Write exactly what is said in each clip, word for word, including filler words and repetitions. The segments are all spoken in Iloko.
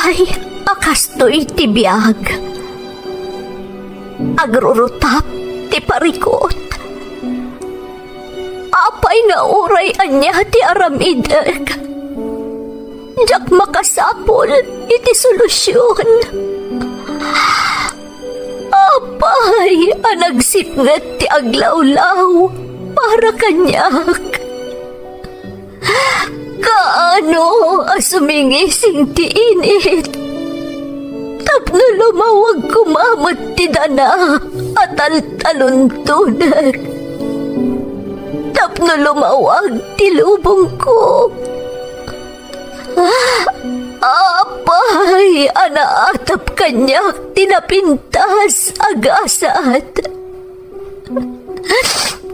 Ay, a kastoy ti biag. Agrurutap ti parikut. Apay nga uray ania ti aramidek, diak makasapul iti solusion. Apay a nagsipnget ti aglawlaw para kaniak. Kaano a sumingising ti init tapno lumawag koma met ti dana a taltaluntonek, tapno lumawag ti lubongko. Apay a naatap kaniak ti napintas a gasat.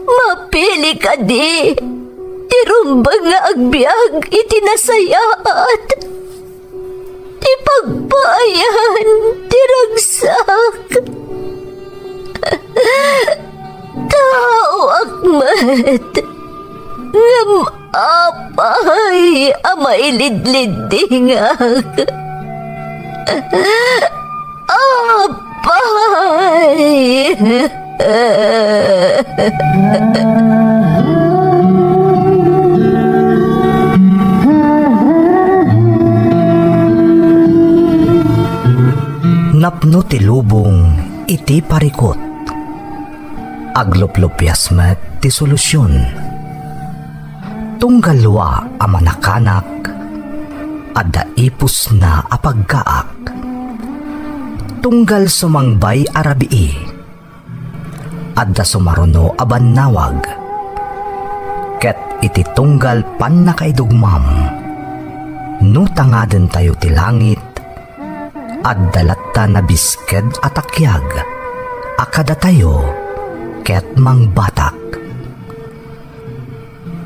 Mapili kadi ti rumbeng nga agbiag iti nasayaat, ti pagpaayan ti ragsak. Taoak met, ngem apay a mailidliddingak. Apay! Napno ti lubong iti parikut. Agluplupias met ti solusion. Tunggal lua a manakanak, adda ipusna a paggaak. Tunggal sumangbay a rabii, adda sumaruno a bannawag. Ket iti tunggal pannakaidugmam, no tangadentayo ti langit, adda latta nabisked a takiag a kadatayo ket mangbatak.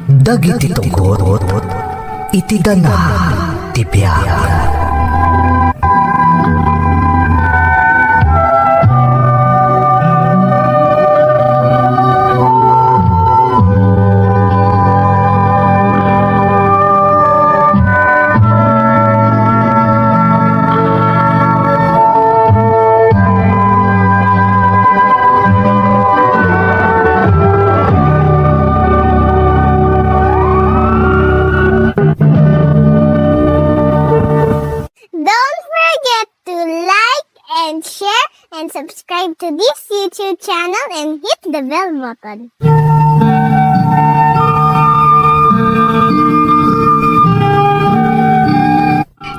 Dagiti tugot iti dana ti biag. Don't forget to like and share and subscribe to this YouTube channel and hit the bell button.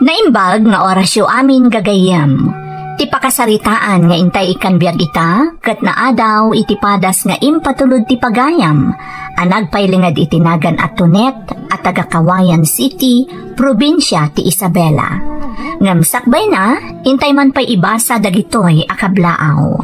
Naimbag nga orasyo amin gagayyem. Ti pakasaritaan nga intay ikkan biag ita, ket naadaw iti padas nga impatulod ti pagayam, a nagpailinged iti nagan a Tonet a taga Cauayan City, probinsia ti Isabela. Ngem sakbayna, intay man pay ibasa dagitoy a kablaaw.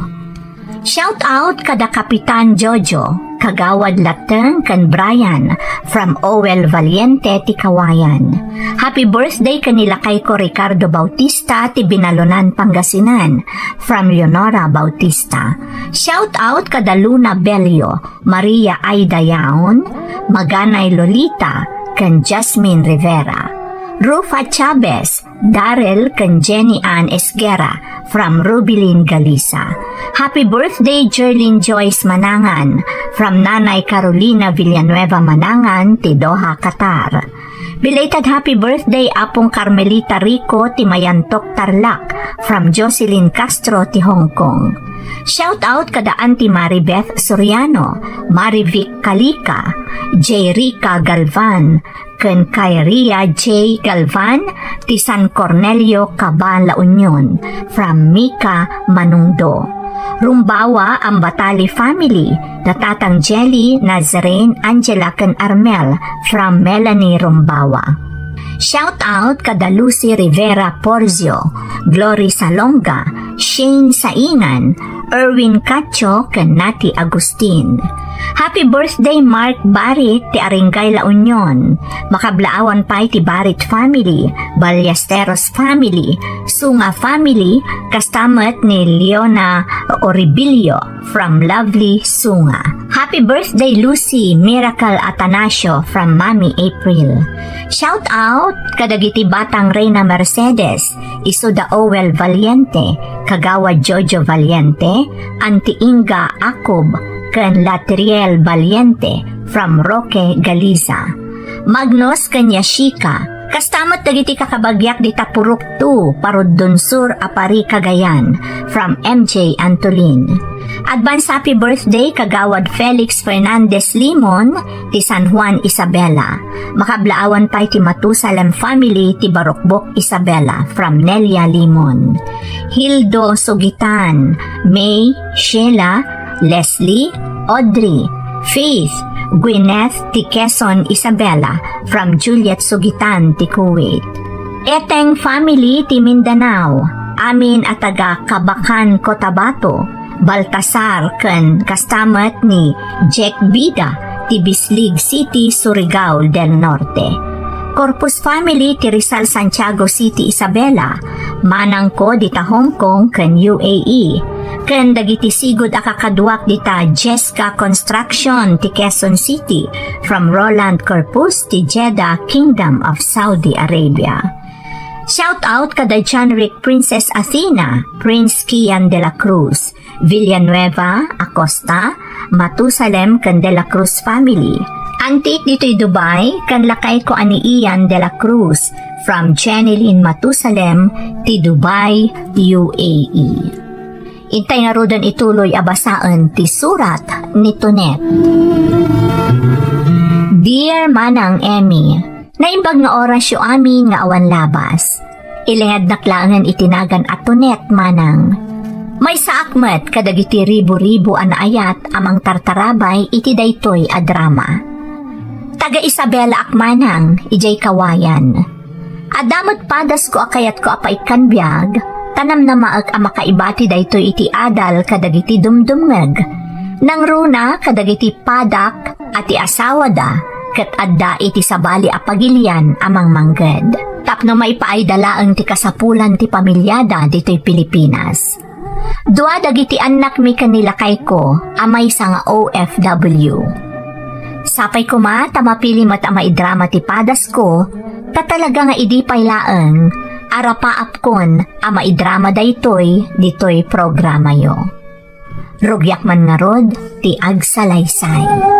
Shout out kada Kapitan Jojo, Kagawad Lateng ken Brian from Owel Valiente ti Cauayan. Happy birthday ken ni lakayko Ricardo Bautista ti Binalonan, Pangasinan from Leonora Bautista. Shout out kada Luna Bello, Maria Aida Yaon, Maganay Lolita, ken Jasmine Rivera. Rufa Chavez, Darrell ken Jenny Ann Esguerra from Rubilin, Galisa. Happy birthday, Jerlyn Joyce Manangan from Nanay Carolina Villanueva Manangan ti Doha, Qatar. Belated happy birthday, Apong Carmelita Rico ti Mayantok, Tarlac from Jocelyn Castro ti Hong Kong. Shout out kada Auntie Maribeth Soriano, Marivic Calica, J Rica Galvan, ken Kyria J Galvan ti San Cornelio, Caba, La Union, from Mika Manungdo. Rumbawa Ambatali family, da Tatang Jelly, Nazarene, Angela, ken Armel, from Melanie Rumbawa. Shout out kada Lucy Rivera Porzio, Glory Salonga, Shane Saingan, Erwin Cacho, ken Nati Agustin. Happy birthday, Mark Barit ti Aringay, La Union. Makablaawan pay ti Barit family, Ballesteros family, Sunga family, kasta met ni Leona Oribilio from Lovely, Sunga. Happy birthday, Lucy Miracle Atanasio from Mami April. Shout out kadagiti batang Reyna Mercedes, isu da Owel Valiente, kagawad Jojo Valiente, Auntie Inga Akob, ken Latriel Valiente from Roque, Galiza. Magnus ken Yashika, kasta met dagiti kakabagiak dita Purok two, Parudon Sur a Pari, Cagayan, from M J Antolin. Advance happy birthday, Kagawad Felix Fernandez Limon, ti San Juan, Isabela. Makablaawan pay ti Matusalem family ti Barukbok, Isabela, from Nelia Limon. Hildo Sugitan, May, Sheila, Leslie, Audrey, Faith, Gwyneth ti Quezon, Isabela, from Juliet Sugitan ti Kuwait. Eteng family ti Mindanao, amin a taga Kabacan, Cotabato, Baltasar ken kasta met ni Jack Bida ti Bislig City, Surigao del Norte. Corpus family ti Rizal, Santiago City, Isabela, manangko dita Hong Kong ken U A E, ken dagiti sigud a kakaduak dita Jesca Construction ti Quezon City, from Roland Corpus ti Jeddah, Kingdom of Saudi Arabia. Shout out kada John Rick, Princess Athena, Prince Kian de la Cruz, Villanueva, Acosta, Matusalem ken de la Cruz family. Antik ditoy Dubai, ken lakayko a ni Ian de la Cruz, from Jenny Lynn Matusalem, ti Dubai, U A E. Intay ngaruden ituloy a basaen ti surat ni Tonet. Dear Manang Emmy, naimbag nga orasyo amin nga awan labas. Ilingednak laengen iti nagan a Tonet, Manang. Maysaak met kadagiti ribu-ribu a naayat a mangtartarabay iti daytoy a drama. Taga Isabela ak, Manang, idiay Kawayan. Adda met padasko a kayatko a paikkan biag, ta namnamaek a makaibati daytoy iti adal kadagiti dumdumngeg. Nangruna kadagiti padak a ti asawada ket adda iti sabali a pagilian a mangmangged. Tapno maipaayda laeng ti kasapulan ti pamiliada ditoy Pilipinas. Dua dagiti annakmi ken ni lakayko a maysa nga O F W. Sapay koma ta mapili met a maidrama ti padasko, ta talaga nga idi pay laeng, arapaapkon a maidrama daytoy ditoy programayo. Rugiak man ngarud ti agsalaysay.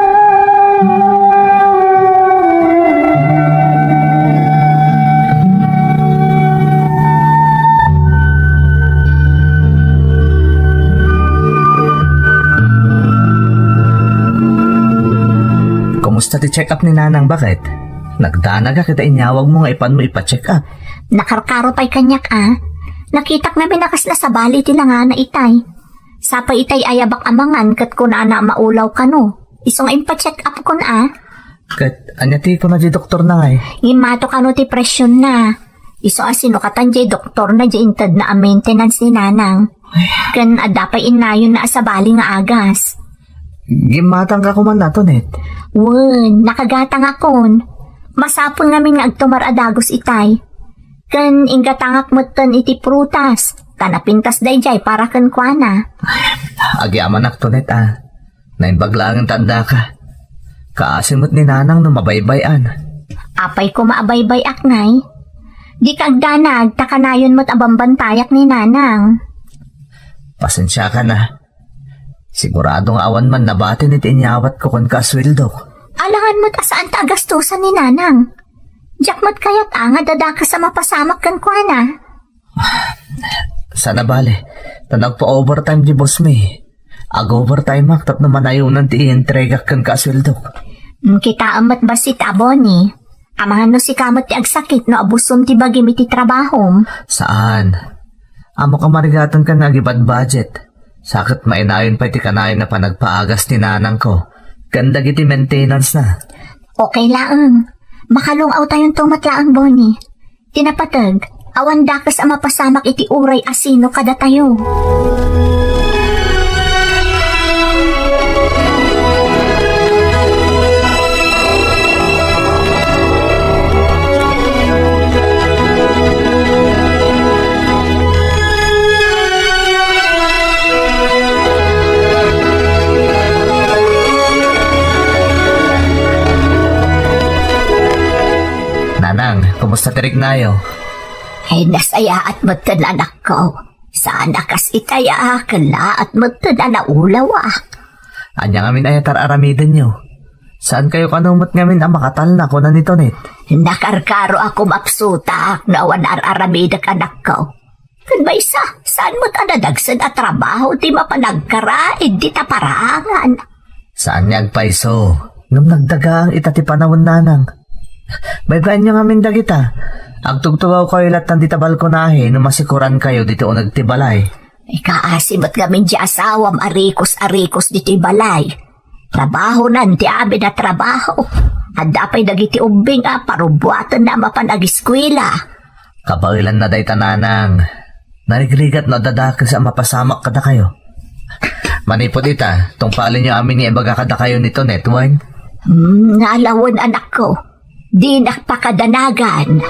Kumusta ti check-up ni Nanang, baket? Nagdanag a kita inyawag mo nga ipanmo ipa-check-up. Nakarkaro pay kaniak a. Nakitak ngamin a kasla sabali ti nangana itay. Sapay itay ayabak a mangan ket kunana a maulaw kano. Isu nga impa-check up kon a. Ket ania ti kuna di doktor na ngay? Ngimmato kano ti presyon na. Isu a sinukatan di doktor na di intedna a maintenance ni Nanang. Ken adda pay innayon na a sabali nga agas. Gimmatang ka kuman na, Tonet? Wen, nakagatang akon. Masapul ngamin nga agtumar a dagus itay. Ken inggatangak metten iti prutas, ta napintas daydiay para kenkuana. Agyamanak, Tonet, a. Naimbag laengen ta addaka. Kaasi met ni Nanang no mabaybay-an. Apay koma a baybay-ak, Nay? Dika agdanag, ta kanayon met a bambantayak ni Nanang. Pasensiakan a. Sigurado nga awan man nabatin iti inyawatko kenka a sueldok. Alangan met a saan ta agastosan ni Nanang. Diak met kayat a nga dadakas a mapasamak kenkuana. Saan a bale, ta nagpa-overtime di boss mi. Ag-overtime ak tapno manayonan ti ientregak kenka a sueldok. Mm, kitaem met bassit a, Bonnie. Amangan no sika met ti agsakit no abusom ti bagim iti trabahom. Saan? Ammok a marigatenka nga agibadbudget. Sa ket mainayon pay ti kanayon a panagpaagas ni nanangko ken dagiti maintenance na. Okay laeng. Makalung-awtayonto met laeng, Bonnie. Ti napateg, awan dakes a mapasamak iti uray a sino kadatayo. Nanang, Kumusta ti riknayo? Ay, nasayaat metten, anakko. Saan a kas itay a kellaat metten a naulawak. Ania ngamin aya ti ar-aramidenyo? Saankayo kano met ngamin a makatalna, kuna ni Tonet. Nakarkaro a kumapsutak no awan ar-aramidek, anakko. Ken maysa, saan met a nadagsen a trabaho ti mapan agkaraid dita paraangan. Saan nga agpayso, ngem nagdagaang ita ti panawen, nanang. Baybay-anyo ngamin dagita. Agtugtugawkayo lattan dita balkonahe no masikorankayo ditoy uneg ti balay. Ikaasi met ngamin ti asawam a rikos a rikos ditoy balay. Trabahonan ti amin a trabaho. Adda pay dagiti ubbing a parubbuatenna a mapan agiskuela. Kabaelanna dayta, nanang. Narigrigat no adda dakes a mapasamak kadakayo. Manipud ita, tungpalenyo amin nga ibaga kadakayo ni Tonet, wen? Hmm, nalawen, anakko. Dinak pakadanagan.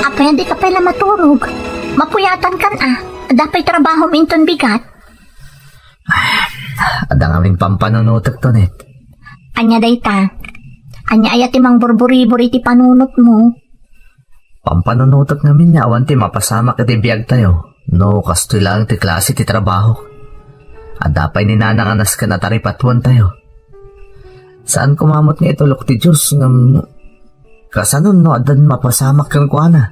Apay, di ka pay la maturog? Mapuyatankan a. Adda pay trabahom inton bigat? Adda ngamin pampanunotek, Tonet. Ania dayta? Ania aya ti mangburburibur iti panunotmo? Pampanunotek ngamin nga awan ti mapasamak iti biagtayo no kastoy laeng ti klase ti trabaho. Adda pay ni nanang a nasken a taripatuentayo. Saan koma met nga itulok ti Dios ngem kasano no addan mapasamak kenkuana?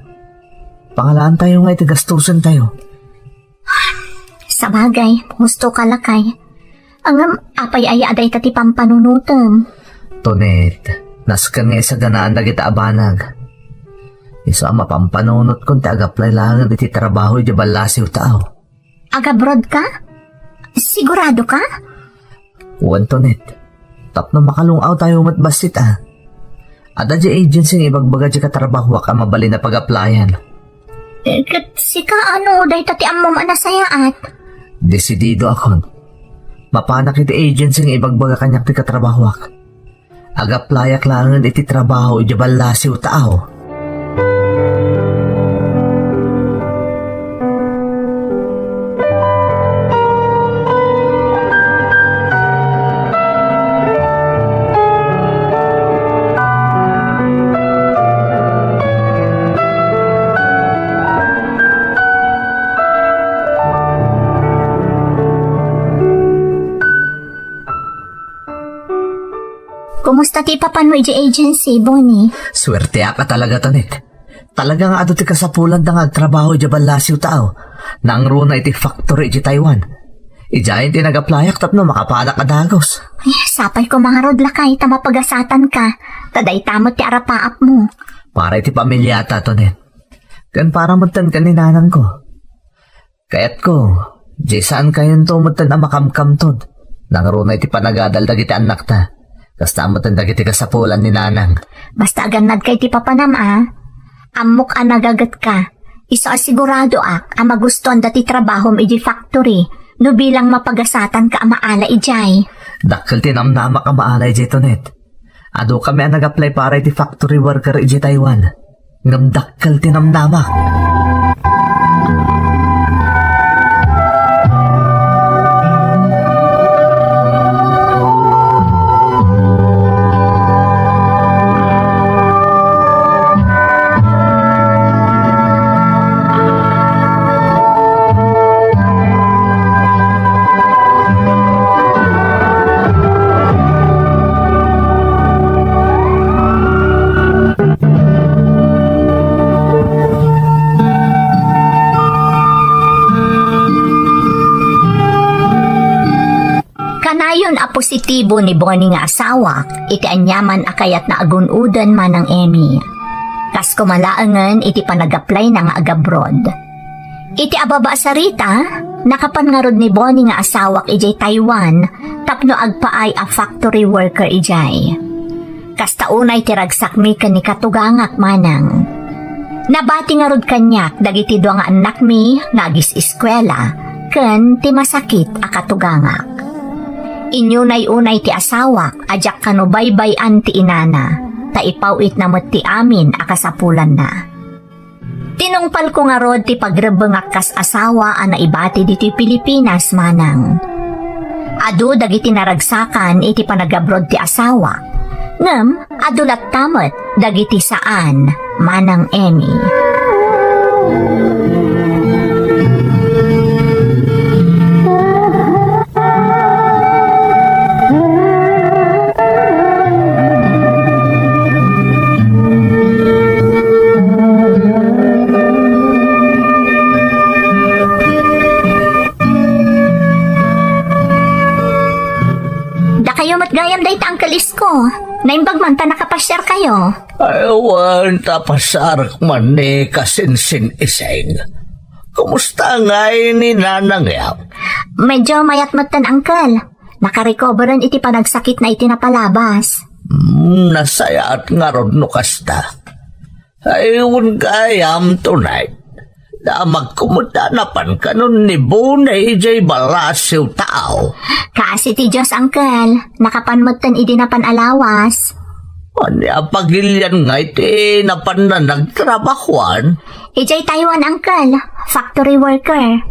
Pangalaantayo nga iti gastosentayo. Sabagay, husto ka, lakay. Ngem, apay aya a dayta ti pampanunotem? Tonet, nasken nga isaganaan dagita a banag. Isu a mapampanunotkon ti agaplay laeng iti trabaho idiay ballasiw tao. Agabroad ka? Sigurado ka? Wen, Tonet. Tapno makalung-awtayo met bassit a. Adda diay agency nga ibagbaga diay katrabahoak a mabalin a pag-applyan. Eh, ket sika, ano, dayta ti ammom a nasayaat? Desididoakon. Mapanak iti agency nga ibagbaga kaniak ti katrabahoak. Agaplayak laengen iti trabaho idiay ballasiw tao. Kumusta ti papanmo idiay agency, Bonnie? Suerteak a talaga, Tonet. Talaga nga adu ti kasapulanda nga agtrabaho idiay ballasiw tao. Nangruna iti factory idiay Taiwan. Idiayen ti nag-applyak tapno makapanak a dagus. Ay, sapay koma ngarud, lakay, ta mapagasatanka. Ta dayta met ti arapaapmo. Para iti pamilyata, Tonet. Ken para metten ken ni nanangko. Kayatko, diay saankayonto metten a makamkamtod. Nangruna iti panagadal dagiti annakta. Kasta metten dagiti kasapulan ni nanang. Basta agannadka iti papanam a, ammok a nagagetka. Isu a siguradoak a magustuanda ti trabahom idiay factory no bilang mapagasatanka a maala idiay. Dakkel ti namnamak a maala idiay, Tonet. Adu kami a nag-apply para iti factory worker idiay Taiwan. Ngem dakkel ti namnamak. Kanayon a positibo ni Bonnie nga asawak iti aniaman a kayatna a gun-oden manang Emmy. Kas koma laengen iti panag-apply na nga agabroad. Iti ababa a sarita, nakapan ngarud ni Bonnie nga asawak idiay Taiwan tapno agpaay a factory worker idiay. Kasta unay ti ragsakmi ken ni katugangak manang. Nabati ngarud kaniak dagiti dua nga annakmi nga agis-eskuela, ken ti masakit a katugangak. Inyunay-unay ti asawak a diak kano baybay-an ti inana, ta ipaw-itna met ti amin a kasapulanna. Tinungpalko ngarud ti pagrebbengak kas asawa a naibati ditoy Pilipinas, manang. Adu dagiti naragsakan iti panagabroad ti asawak, ngem adu latta met dagiti saan, Manang Emmy. Dakayo met gayam dayta, Uncle Isko. Naimbag man ta nakapasiarkayo. Ay, wen ta pasiarek man ni Kasinsin Iseng. Kumusta ngay ni Nanang ya? Medyo mayat metten, Uncle. Nakarecoveran iti panagsakitna iti napalabas. Hmm, nasayaat ngarud no kasta. Ay, wen gayam tonight. Damagko met a napan kanon ni Bone idiay balasiw tao. Kaasi ti Dios, Uncle. Nakapan metten idi napan a lawas. Ania pagilian ngay ti napanna nagtrabahuan? Idiay Taiwan, Uncle. Factory worker.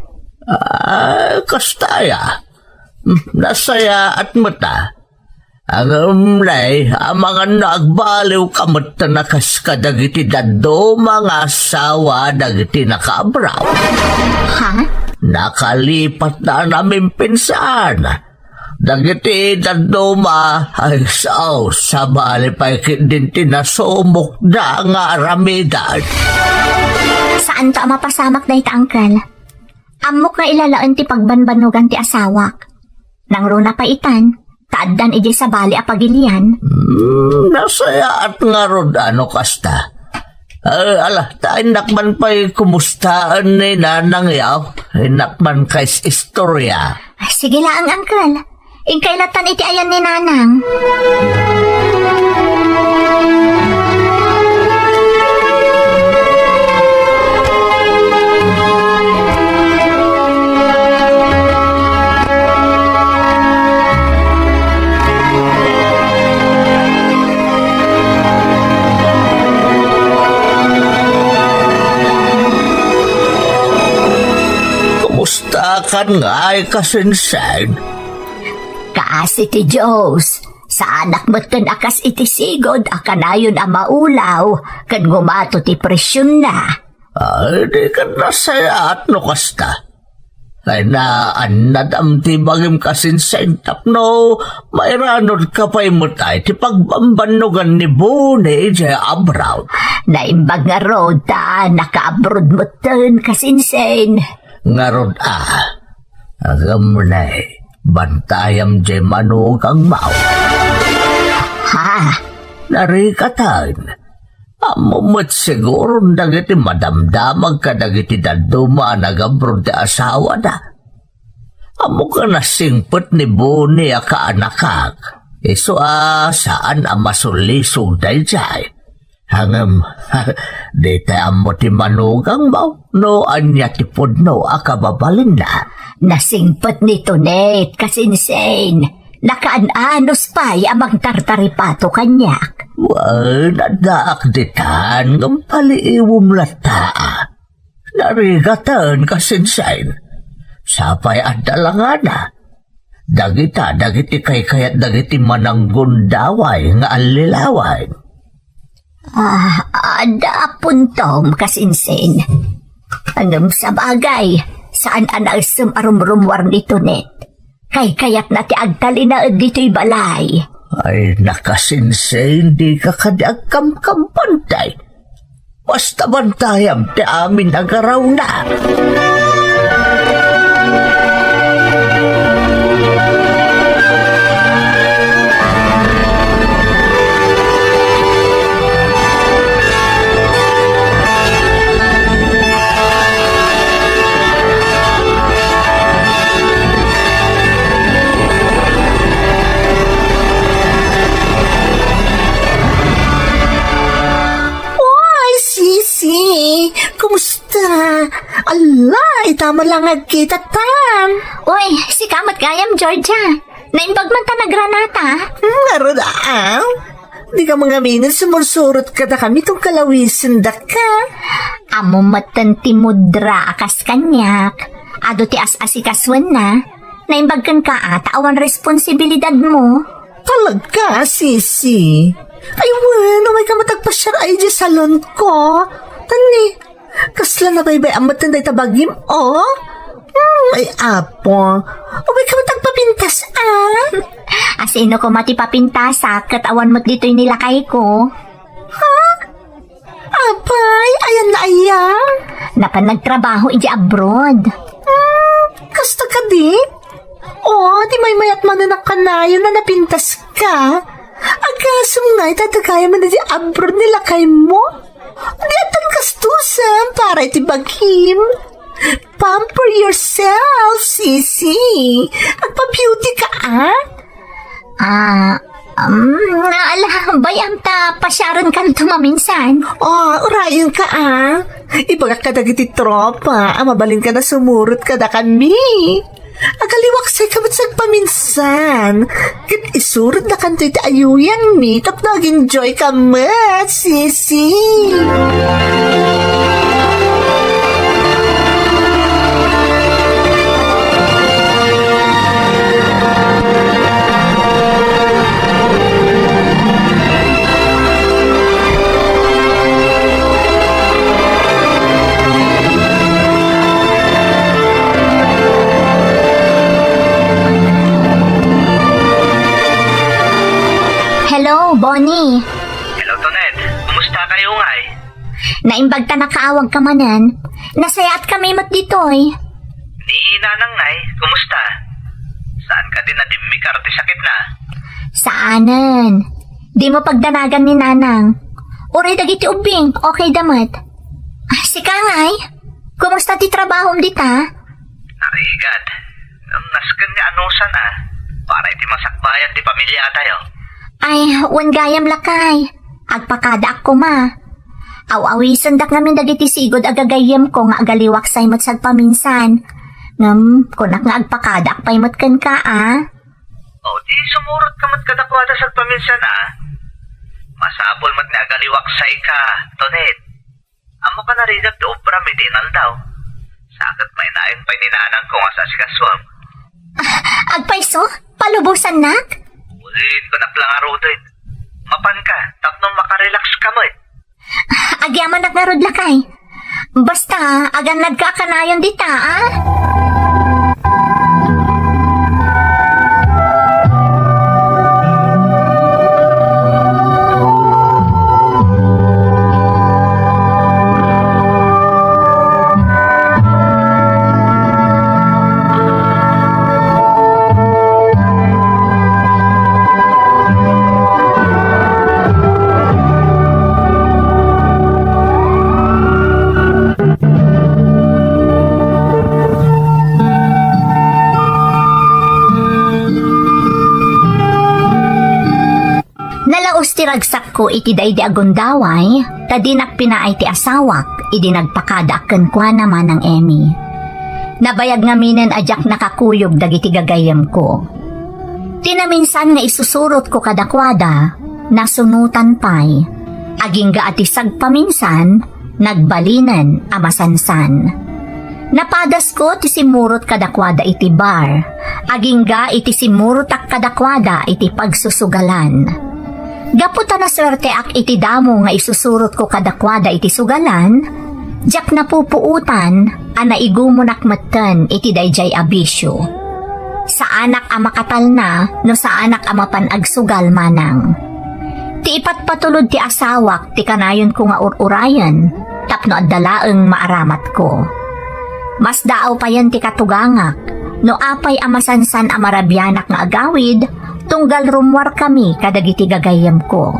Ah, kasta aya. Hmm, nasayaat met a. Ngem nay, amangan no agbaliwka metten a kas kadagiti dadduma nga asawa dagiti nakaabroad. Ha? Nakalipatna a namimpinsan. Dagiti dadduma, ay sao, sabali pay ketdin ti nasumokda nga aramiden. Saanto a mapasamak dayta, Uncle. Ammok nga ilalaen ti pagbanbannogan ti asawak. Nangruna pay itan, ta addan idiay sabali a pagilian. Hmm, nasayaat ngarud a no kasta. Ay, ala, ta innak man pay kumustaen ni Nanang ya, innak man kais-istoria. Sige laeng, Uncle. Inkay latan iti ayan ni Nanang. Kumusta kan ngay, Kasinsin? Kaasi ti Dios, saanak metten a kas iti sigud a kanayon a maulaw ken ngumato ti presionna. Ay, di ket nasayaat no kasta. Ay, naannadam ti bagim, Kasinsin, tapno mairanodka pay met ay ti pagbambannogan ni Bone idiay abroad. Naimbag ngarud ta nakaabroad metten, Kasinsin. Ngarud a, agam ne, bantayam diay manugangmo. Ha? Narikatan. Ammom met siguron dagiti madamdamag kadagiti dadduma a nagabroad ti asawada. Ammok a nasingpet ni Bone a kaanakak. Isu a saan a masulisog daydiay. Ngem, ditay ammo ti manugangmo no ania ti pudno a kababalinna. Nasingpet ni Tonet, Kasinsin. Nakaan-anos pay a mangtartaripato kaniak. Wen, addaak ditan, ngem paliiwem latta. Narigaten, Kasinsin. Sapay adda langana. Dagita, dagiti kaykayat dagiti mananggundaway nga allilawan. Ah, adda a puntom, Kasinsin. Ngem sabagay, saan a naessem a rumrummuar ni Tonet. Kaykayatna ti agtalinaed ditoy balay. Ay, Kasinsin, dika kadi agkamkampanti. Basta bantayam ti amin a garawna. Oy, Sisi! Kumusta? Alay, Tama lang agkita tan. Uy, sika met gayam, Georgia. Naimbag man ta nagranata. Hmm, ngarud, ah? Di ka mangamin, sumursurot kadakami tunggal awisendak. Ammo metten ti mudra a kas kaniak. Adu ti as-asikasuenna. Naimbag kenka a ta awan responsibilidadmo. Talaga, Sisi? Ay, wen, umay ka met agpasiar idiay salonko. Tan ni, kasla nabaybay-am metten dayta bagim, o? Hmm, ay, apo. Umay ka met agpapintas, a? Asino koma ti papintasak ket awan met ditoy ni lakayko? Ha? Apay, ayanna aya? Napan nagtrabaho idiay abroad. Hmm, kasta kadi? O, di maymayat manen a kanayon a napintaska. Agasem ngay ta dagayam idiay abroad ni lakaymo? Di addan gastusen para iti bagim. Pamper yourself, Sisi. Agpa-beauty ka, a? Ah, um, ala, bay-am ta pasiarenkanto maminsan. O, urayenka, a. Ibagak kadagiti tropa a mabalinka a sumurot kadakami. Agaliwaksayka met sagpaminsan. Ket isurotdakanto iti ayuyangmi tapno ag-enjoyka met, Sisi. Hello, Bonnie. Hello, Tonet. Kumusta kayo ngay? Naimbag ta nakaawagka manen. Nasayaatkami met ditoy. Ni Nanang ngay, kumusta? Saan ka din nadimmikar ti sakitna? Saanen. Dimo pagdanagan ni Nanang. Uray dagiti ubbing, okay da met. Ah, sika ngay? Kumusta ti trabahom dita? Narigat. Ngem nasken nga anusan a. Para iti masakbayan ti pamiliatayo. Ay, wen gayam lakay. Agpakadaak koma. Aw-awisendak ngamin dagiti sigud a gagayyemko nga agaliwaksay met sagpaminsan. Ngem, kunak nga agpakadaak pay met kenka, a? O, di sumurot ka met kadakuada sagpaminsan, a? Masapul met nga agaliwaksayka, Tonet. Ammok a narigat ti obram iti inaldaw. Sa ket mainayon pay ni nanangko nga saasikasuem. Agpayso? Palubosannak? Wen, kunak la ngaruden. Mapanka, tapno makarelax ka met. Agyamanak ngarud, lakay. Basta, agannadka a kanayon dita, a? Nalaus ti ragsakko iti daydi a gundaway, ta dinak pinaay ti asawak idi nagpakadaak kenkuana, Manang Emmy. Nabayag ngaminen a diak nakakuyog dagiti gagayyemko. Ti naminsan nga isusurotko kadakuada, nasunotan pay. Agingga a ti sagpaminsan, nagbalinen a masansan. Napadasko ti simmurot kadakuada iti bar, agingga iti simmurotak kadakuada iti pagsusugalan. Gapu ta nasuerteak iti damo nga isusurotko kadakuada iti sugalan, diak napupuotan a naigumonak metten iti daydiay a bisio. Saanak a makatalna no saanak a mapan agsugal, Manang. Ti ipatpatulod ti asawak ti kanayonko nga ur-urayen tapno adda laeng maaramatko. Masdaaw payen ti katugangak no apay a masansan a marabianak nga agawid tunggal rummuarkami kadagiti gagayyemko.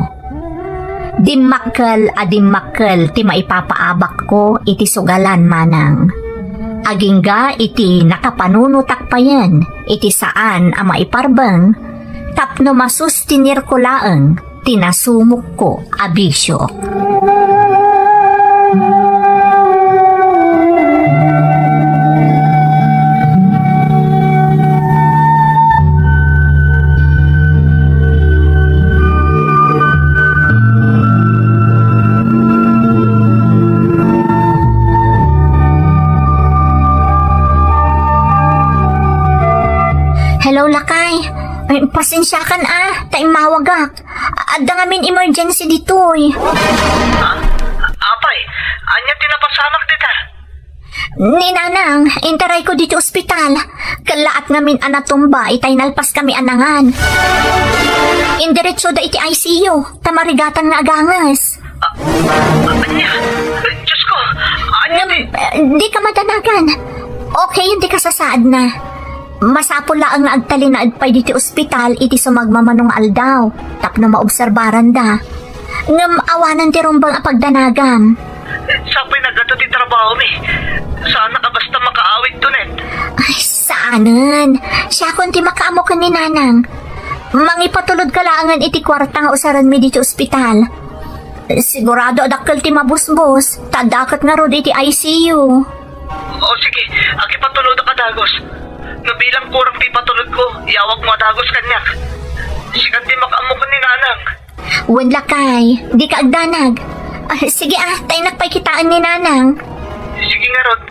Dimmakkel a dimmakkel ti maipapaabakko iti sugalan, Manang. Agingga iti nakapanunotak payen iti saan a maiparbeng tapno masustinirko laeng ti nasumokko a bisio. Hello, lakay. Ay, pasensiakan a, ta immawagak. Adda ngamin emergency ditoy. Ha? Apay, ania ti napasamak dita? Ni nanang, intarayko ditoy ospital. Kallaat ngamin a natumba itay nalpaskami a nangan. Indiretsoda iti I C U, ta marigatan nga aganges. Ah, ania? Diyos ko, ania ti? Eh, dika madanagan. Okay ti kasasaadna. Masapul laeng nga agtalinaed pay ditoy ospital iti sumagmamano nga aldaw tapno maobserbaranda. Ngem awanen ti rumbeng a pagdanagam. Sapay naggato ti trabahomi. Saanak a basta makaawidto, Net. Ay, saanen. Siakon ti makaammo ken ni nanang. Mangipatulodka laengen iti kuarta nga usarenmi ditoy ospital. Sigurado a dakkel ti mabusbos, ta adda ket ngarud iti I C U. O sige, agipatulodka dagus. No bilang kurang ti ipatulodko, iyawagmo a dagus kaniak. Sikan ti makaammo ken ni nanang. Wen lakay, dika agdanag. Ah, sige a, ta innak pay kitaen ni nanang. Sige ngarud,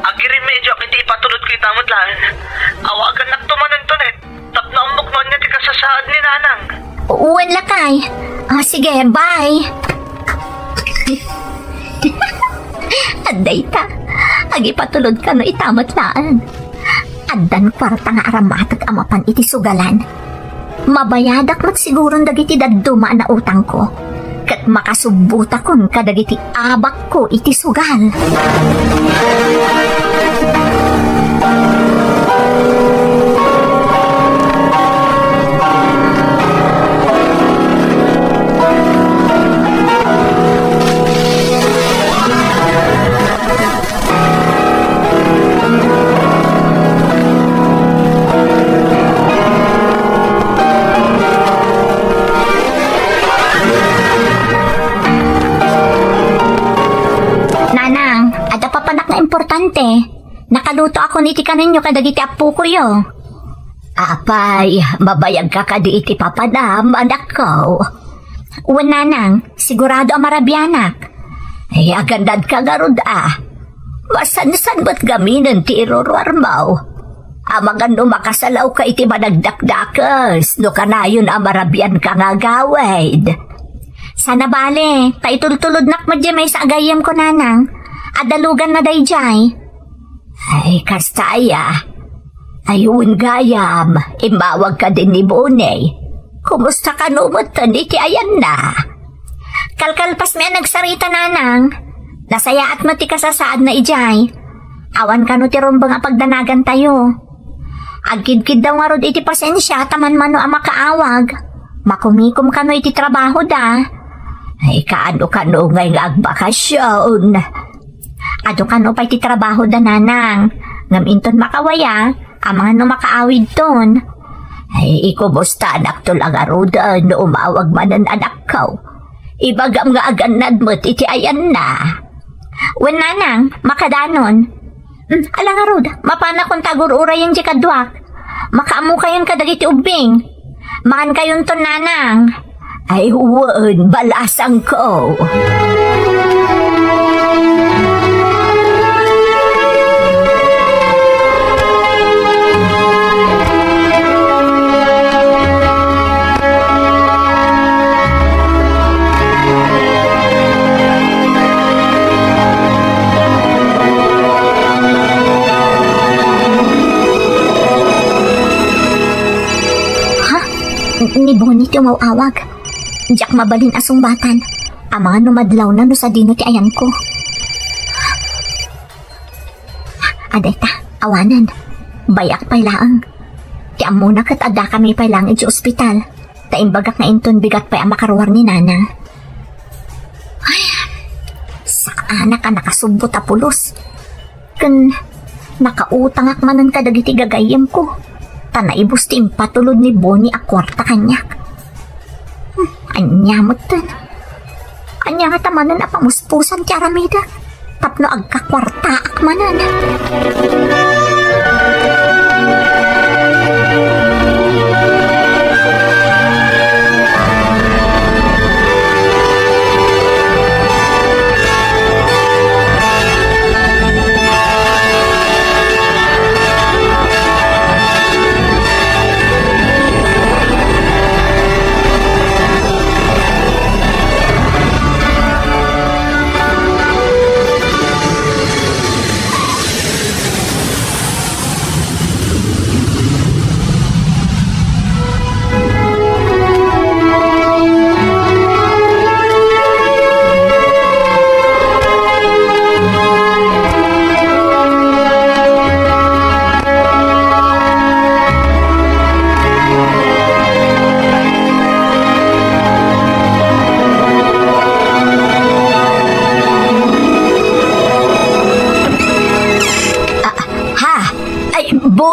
agiremedioak iti ipatulodko ita met laeng. Awagannakto manen, Net, tapno ammok no ania ti kasasaad ni nanang. Wen lakay. Ah, sige, bye. Adda ita, agipatulod kano ita met laeng. Addan kuarta nga aramatek a mapan iti sugalan. Mabayadak met siguron dagiti dadduma a nautangko, ket makasubbotakon kadagiti abakko iti sugal. Nanang, adda papanak nga importante. Nakalutoakon iti kanenyo kadagiti appokoyo. Apay, mabayagka kadi iti papanam, anakko? Wen nanang, sigurado a marabianak. Ay, agannadka ngarud a. Masansan met gaminen ti iruruarmo. Amangan no makasalawka iti managdakdakes, no kanayon a marabianka nga agawid. Saan a bale, ta itultulodnak met diay maysa a gayyemko, nanang. Adaluganna daydiay. Ay, kasta aya. Ay, wen gayam, immawag kadin ni Bonnie. Kumusta kano metten iti ayanna? Kalkalpasmi a nagsarita, nanang. Nasayaat met ti kasasaadna idiay. Awan kano ti rumbeng a pagdanagantayo. Agkidkiddaw ngarud iti pasensia ta manmano a makaawag. Makumikom kano iti trabahoda. Ay, kaano kano ngay nga agbakasyon? Adu kano pay ti trabahoda, nanang, ngem inton makawaya, amangan no makaawidton. Ay, ikumustanakto la ngaruden no umawag manen, anakko. Ibagam nga agannad met iti ayanna. Wen, nanang, makadanon. Hmm, ala ngarud, mapanakon ta agur-urayen diay kaduak. Makaammokayon kadagiti ubbing. Makankayonton, nanang. Ay, wen, balasangko. Ha? Ni Bonnie ti umaw-awag. Diak mabalin a sungbatan. Amangan no madlawna no sadino ti ayanko. Adayta, awanen. Bay-ak pay laeng. Ti ammona ket addakami pay laeng idiay ospital. Ta imbagak nga inton bigat pay a makaruar ni Nanang. Ay, saanak a nakasubbot a pulos. Ken nakautangak manen kadagiti gagayyemko. Ta naibus ti impatulod ni Bonnie a kuarta kaniak. Hmm, ania metten? Ania ngata manen a pamuspusan ti aramidek tapno agkakuartaak manen?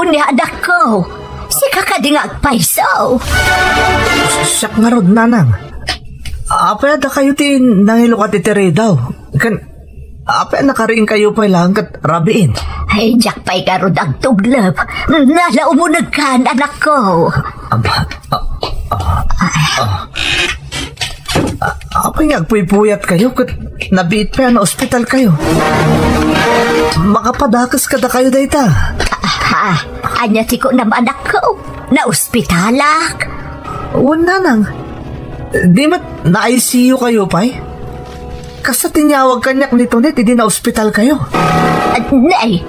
Ni anakko, sika kadi nga agpayso. Siak ngarud, nanang. Apay a dakayo ti nangilukat iti ridaw? Ken, apay a nakariingkayo pay laeng ket rabiin? Ay, diak pay ngarud agtublep. Nala umunegkan, anakko. Aba, ah, ah, ah. Ah, apay nga agpuypuyatkayo ket nabiit pay a naospitalkayo? Makapadakes kadakayo dayta. Ah, ania ti kunam, anakko? Naospitalak? Wen, nanang. Di met na-I C U kayo pay? Kasta ti inyawag kaniak ni Tonet idi naospitalkayo. Ah, nay,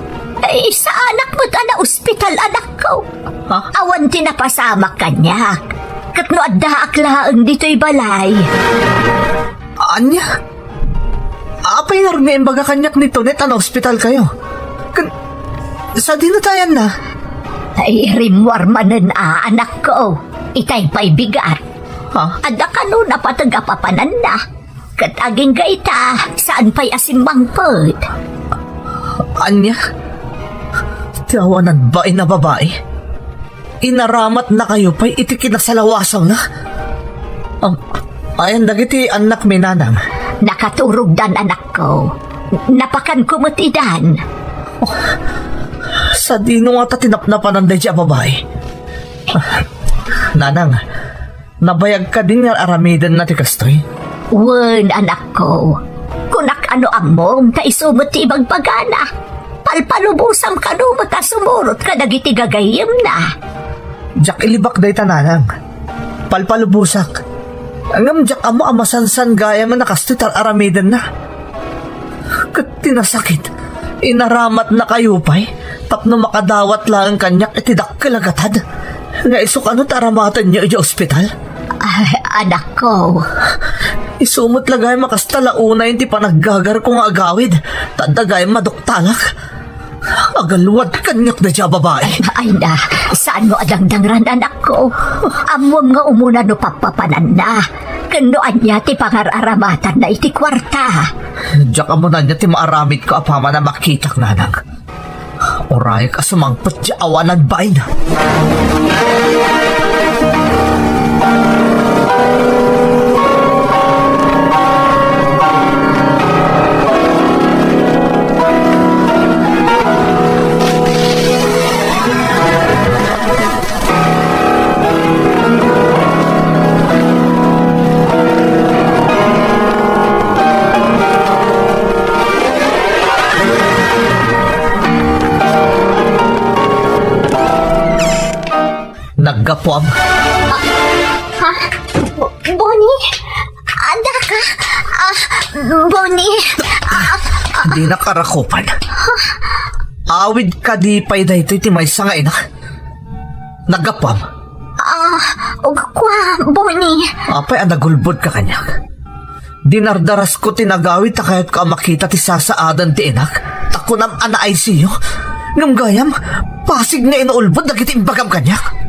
ay, saanak met a naospital, anakko. Ha? Awan ti napasamak kaniak. Ket no addaak laeng ditoy balay. Ania? Apay ngarud nga imbaga kaniak ni Tonet a naospitalkayo? Ken, sadino ta ayanna? Ay, rimmuar manen a, anakko. Itay pay bigat. Ha? Adda kano napateg a papananna. Ket agingga ita, saan pay a simmangpet. Ania? Ti awanan bain a babai? Inaramatnakayo pay iti kinasalawasawna? Am, ayan dagiti annakmi, nanang? Nakaturogdan, anakko. Napakanko met idan. Sadino ngata ti napnapanan daydi a babai? Nanang, nabayag kadi nga ar-aramidenna ti kastoy? Wen, anakko. Kunak a no ammom ta isu met ti ibagbagana. Palpalubosam kano met a sumurot kadagiti gagayyemna. Diak ilibak dayta, nanang. Palpalubosak. Ngem diak ammo a masansan gayam a kastoy ti ar-aramidenna. Ket ti nasakit, inaramatnakayo pay tapno makadawat laeng kaniak iti dakkel a gatad nga isu kano ti aramatenyo idiay ospital. Ay, anakko. Isu met la gayam a kasta la unay ti panaggagarko nga agawid, ta adda gayam maduktalak. Agalwad kaniak daydi a babai. Ay na, saanmo a dangdangran, anakko? Ammom nga umuna no pappapananna. Ken no ania ti pangar-aramatanna iti kuarta. Diak ammo no ania ti maaramidko apaman a makitak, nanang. Urayek a sumangpet ti awanan bain. Naggapuam. Ah, ha? Bo-, Bonnie? Adda ka? Ah, Bonnie? Ah, ah. Dinak arakupan. Awid kadi pay daytoy ti maysa nga ina? Naggapuam. Ah, ugkua, Bonnie. Apay a nagulbodka kaniak? Dinardarasko ti nagawid ta kayatko a makita ti sasaadan ti inak, ta kunam a na-I C U. Ngem gayam, pasig nga inaulbod dagiti imbagam kaniak.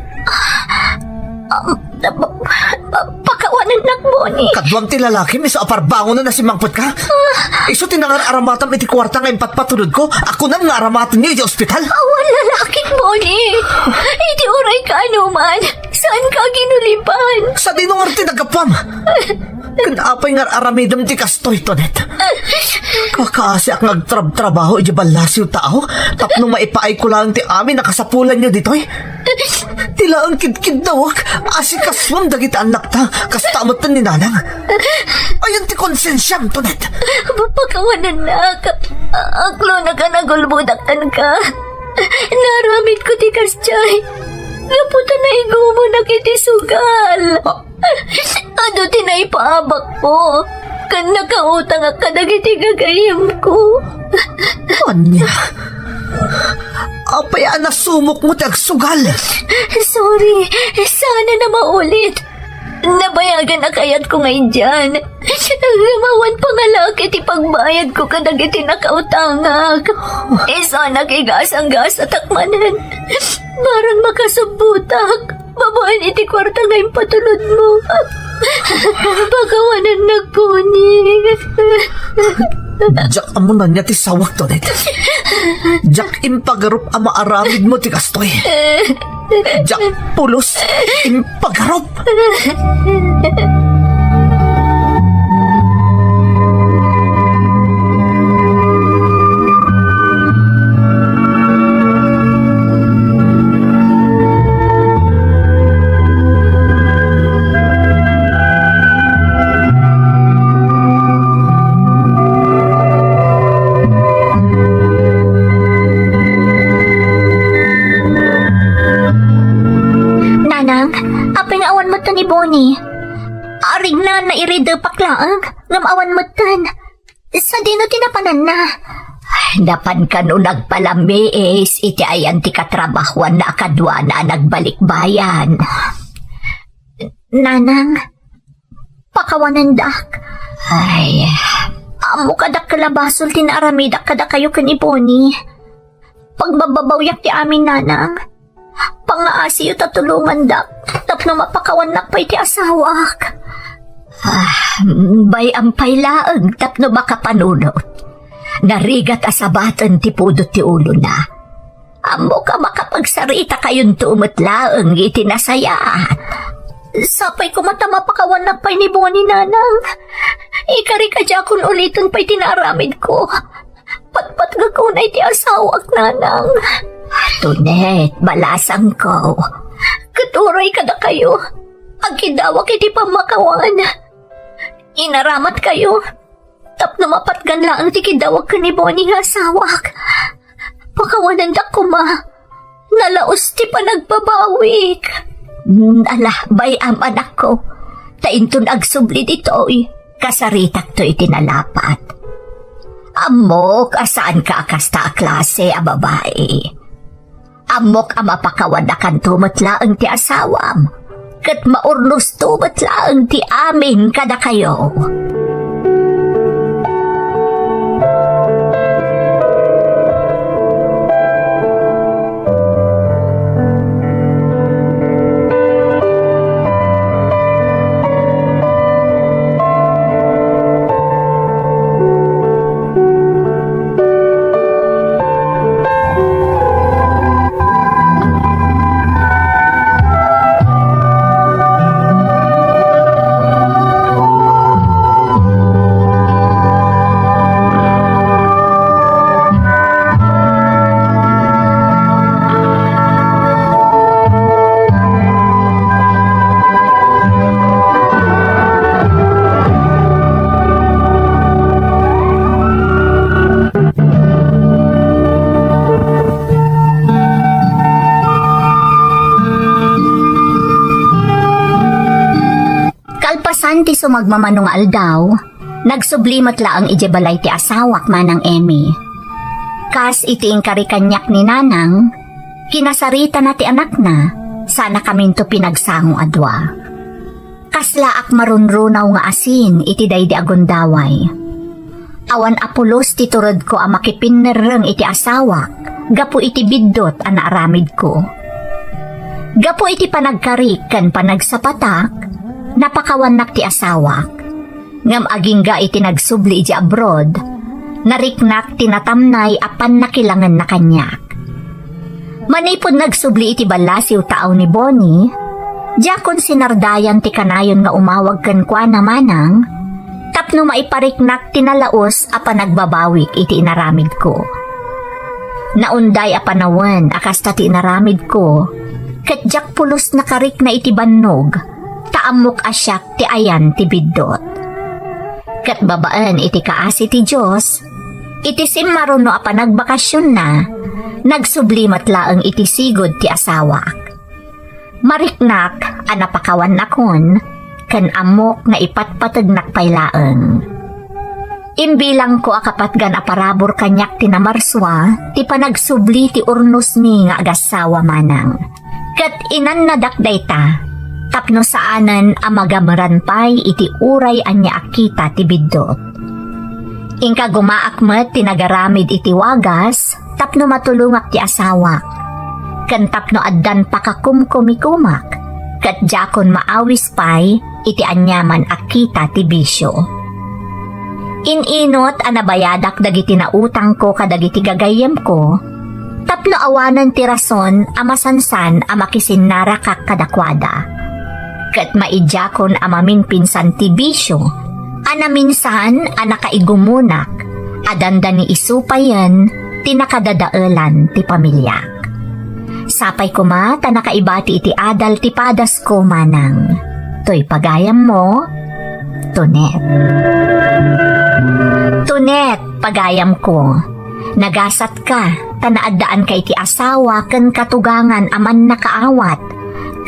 Ah, pa-, pa-, pakawanennak, Bonnie. Kaduam ti lalakim isu a parbangonen a simmangpetka? Ah. Isu ti nangar-aramatam iti kuarta nga impatpatulodko a kunam nga aramatenyo iti ospital? Awan lalakik, Bonnie. Iti uray kaanoman, saanka a ginulipan. Sadino ngarud ti naggapuam? Ken apay nga ar-aramidem ti kastoy, Tonet? Kakaasiak nga agtrabtrabaho idiay ballasiw tao tapno maipaayko laeng ti amin a kasapulanyo ditoy. Ti laeng kidkiddawek, asikasuem dagiti annakta, kasta met ni nanang. Ayan ti konsensiam, Tonet. Pakawanennak. Aklonak a nagulbodak kenka. Naaramidko ti kasdiay gapu ta naigumonak iti sugal. Ah. Adu ti naipaabakko, ken nakautangak kadagiti gagayyemko. Ania? Apay a nasumokmo ti agsugal? Sorry, saan a maulit. Nabayagan a kayatko nga idian. Ngem awan pangalaak iti pagbayadko kadagiti nakautangak. Isuanak igasanggasatak manen. Barang makasubbotak babaen iti kuarta nga impatulodmo. Pakawanennak, Bonnie. Diak ammo ania ti sawak, Tonet. Diak impagarup a maaramidmo ti kastoy. Diak pulos impagarup. Nanang, apay nga awan metten ni Bonnie? Arigna, nairidepak laeng, ngem awan metten. Sadino ti napananna? Napan kano nagpalamiis iti ayan ti katrabahuanna a kaduana a nagbalikbayan. Nanang, pakawanendak. Ay. Ammok a dakkel a basol ti naaramidak kadakayo ken ni Bonnie. Pagbababawiak ti amin, Nanang. Pangngaasiyo ta tulongandak tapno mapakawannak pay ti asawak. Ah, bay-am pay laeng tapno makapanunot. Narigat a sabaten ti pudot ti ulona. Ammok a makapagsaritakayon met laeng iti nasayaat. Sapay koma ta mapakawannak pay ni Bonnie, Nanang. Ikarik a diakon uliten pay ti naaramidko. Patpatgek unay ti asawak, Nanang. Tonet, balasangko. Ket uray kadakayo, agkidawak iti pammakawan. Inaramatkayo tapno mapatgan laeng ti kidawag ken ni Bonnie nga asawak. Pakawanendak koma. Nalaus ti panagbabawik. Mm, ala, bay-am, anakko. Ta inton agsubli ditoy, kasaritakto iti nalapat. Ammok a saanka a kasta a klase a babai. Ammok a mapakawannakanto met laeng ti asawam, ket maurnosto met laeng ti amin kadakayo. Kalpasan ti sumagmamano nga aldaw, nagsubli met laeng idiay balay ti asawak, Manang Emmy. Kas iti inkari kaniak ni Nanang, kinasaritana ti anakna, sanakaminto pinagsango a dua. Kaslaak marunrunaw nga asin iti daydi a gundaway. Awan a pulos ti turedko a makipinnerreng iti asawak gapu iti biddut a naaramidko. Gapu iti panagkarik ken panagsapatak, napakawannak ti asawak. Ngem agingga iti nagsubli idiay abroad, nariknak ti natamnay a pannakilangenna kaniak. Manipud nagsubli iti ballasiw taaw ni Bonnie, diakon sinardayan ti kanayon nga umawag kenkuana manang tapno maipariknak ti nalaus a panagbabawik iti inaramidko. Naunday a panawen a kasta ti inaramidko, ket diak pulos nakarikna iti bannog, ta ammok a siak ti ayan ti biddut. Ket babaen iti kaasi ti Dios, iti simmaruno a panagbakasionna, nagsubli met laeng iti sigud ti asawak. Mariknak a napakawannakon, ken ammok nga ipatpategnak pay laeng. Imbilangko a kapatgan a parabur kaniak ti namarsua ti panagsubli ti urnosmi nga agassawa manang. Ket inannadak dayta tapno saanen a magameran pay iti uray ania a kita ti biddut. Inkagumaak met ti nagaramid iti wagas tapno matulongak ti asawak, ken tapno addan pakakumkumikomak, ket diakon maawis pay iti aniaman a kita ti bisio. In-inut a nabayadak dagiti nautangko kadagiti gagayyemko, tapno awanen ti rason a masansan a makisinnarakak kadakuada. Ket maidiakon a maminpinsan ti bisio a naminsan a nakaigumunak a dandani isu payen ti nakadadaelan ti pamiliak. Sapay koma ta nakaibati iti adal ti padasko manang. Toy pagayammo, Tonet. Tonet, pagayamko, nagasatka ta naaddaanka iti asawa ken katugangan a mannakaawat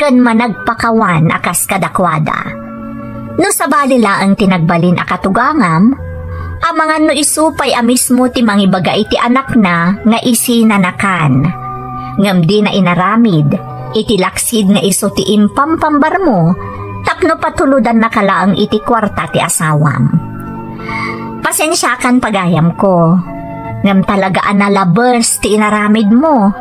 ken managpakawan a kas kadakuada. No sabali laeng ti nagbalin a katugangam, amangan no isu pay a mismo ti mangibaga iti anakna nga isina nakan. Ngem dina inaramid iti laksid nga isu ti impampambarmo tapno patulodannaka laeng iti kuarta ti asawam. Pasensiakan, pagayamko, ngem talaga a nalabes ti inaramidmo.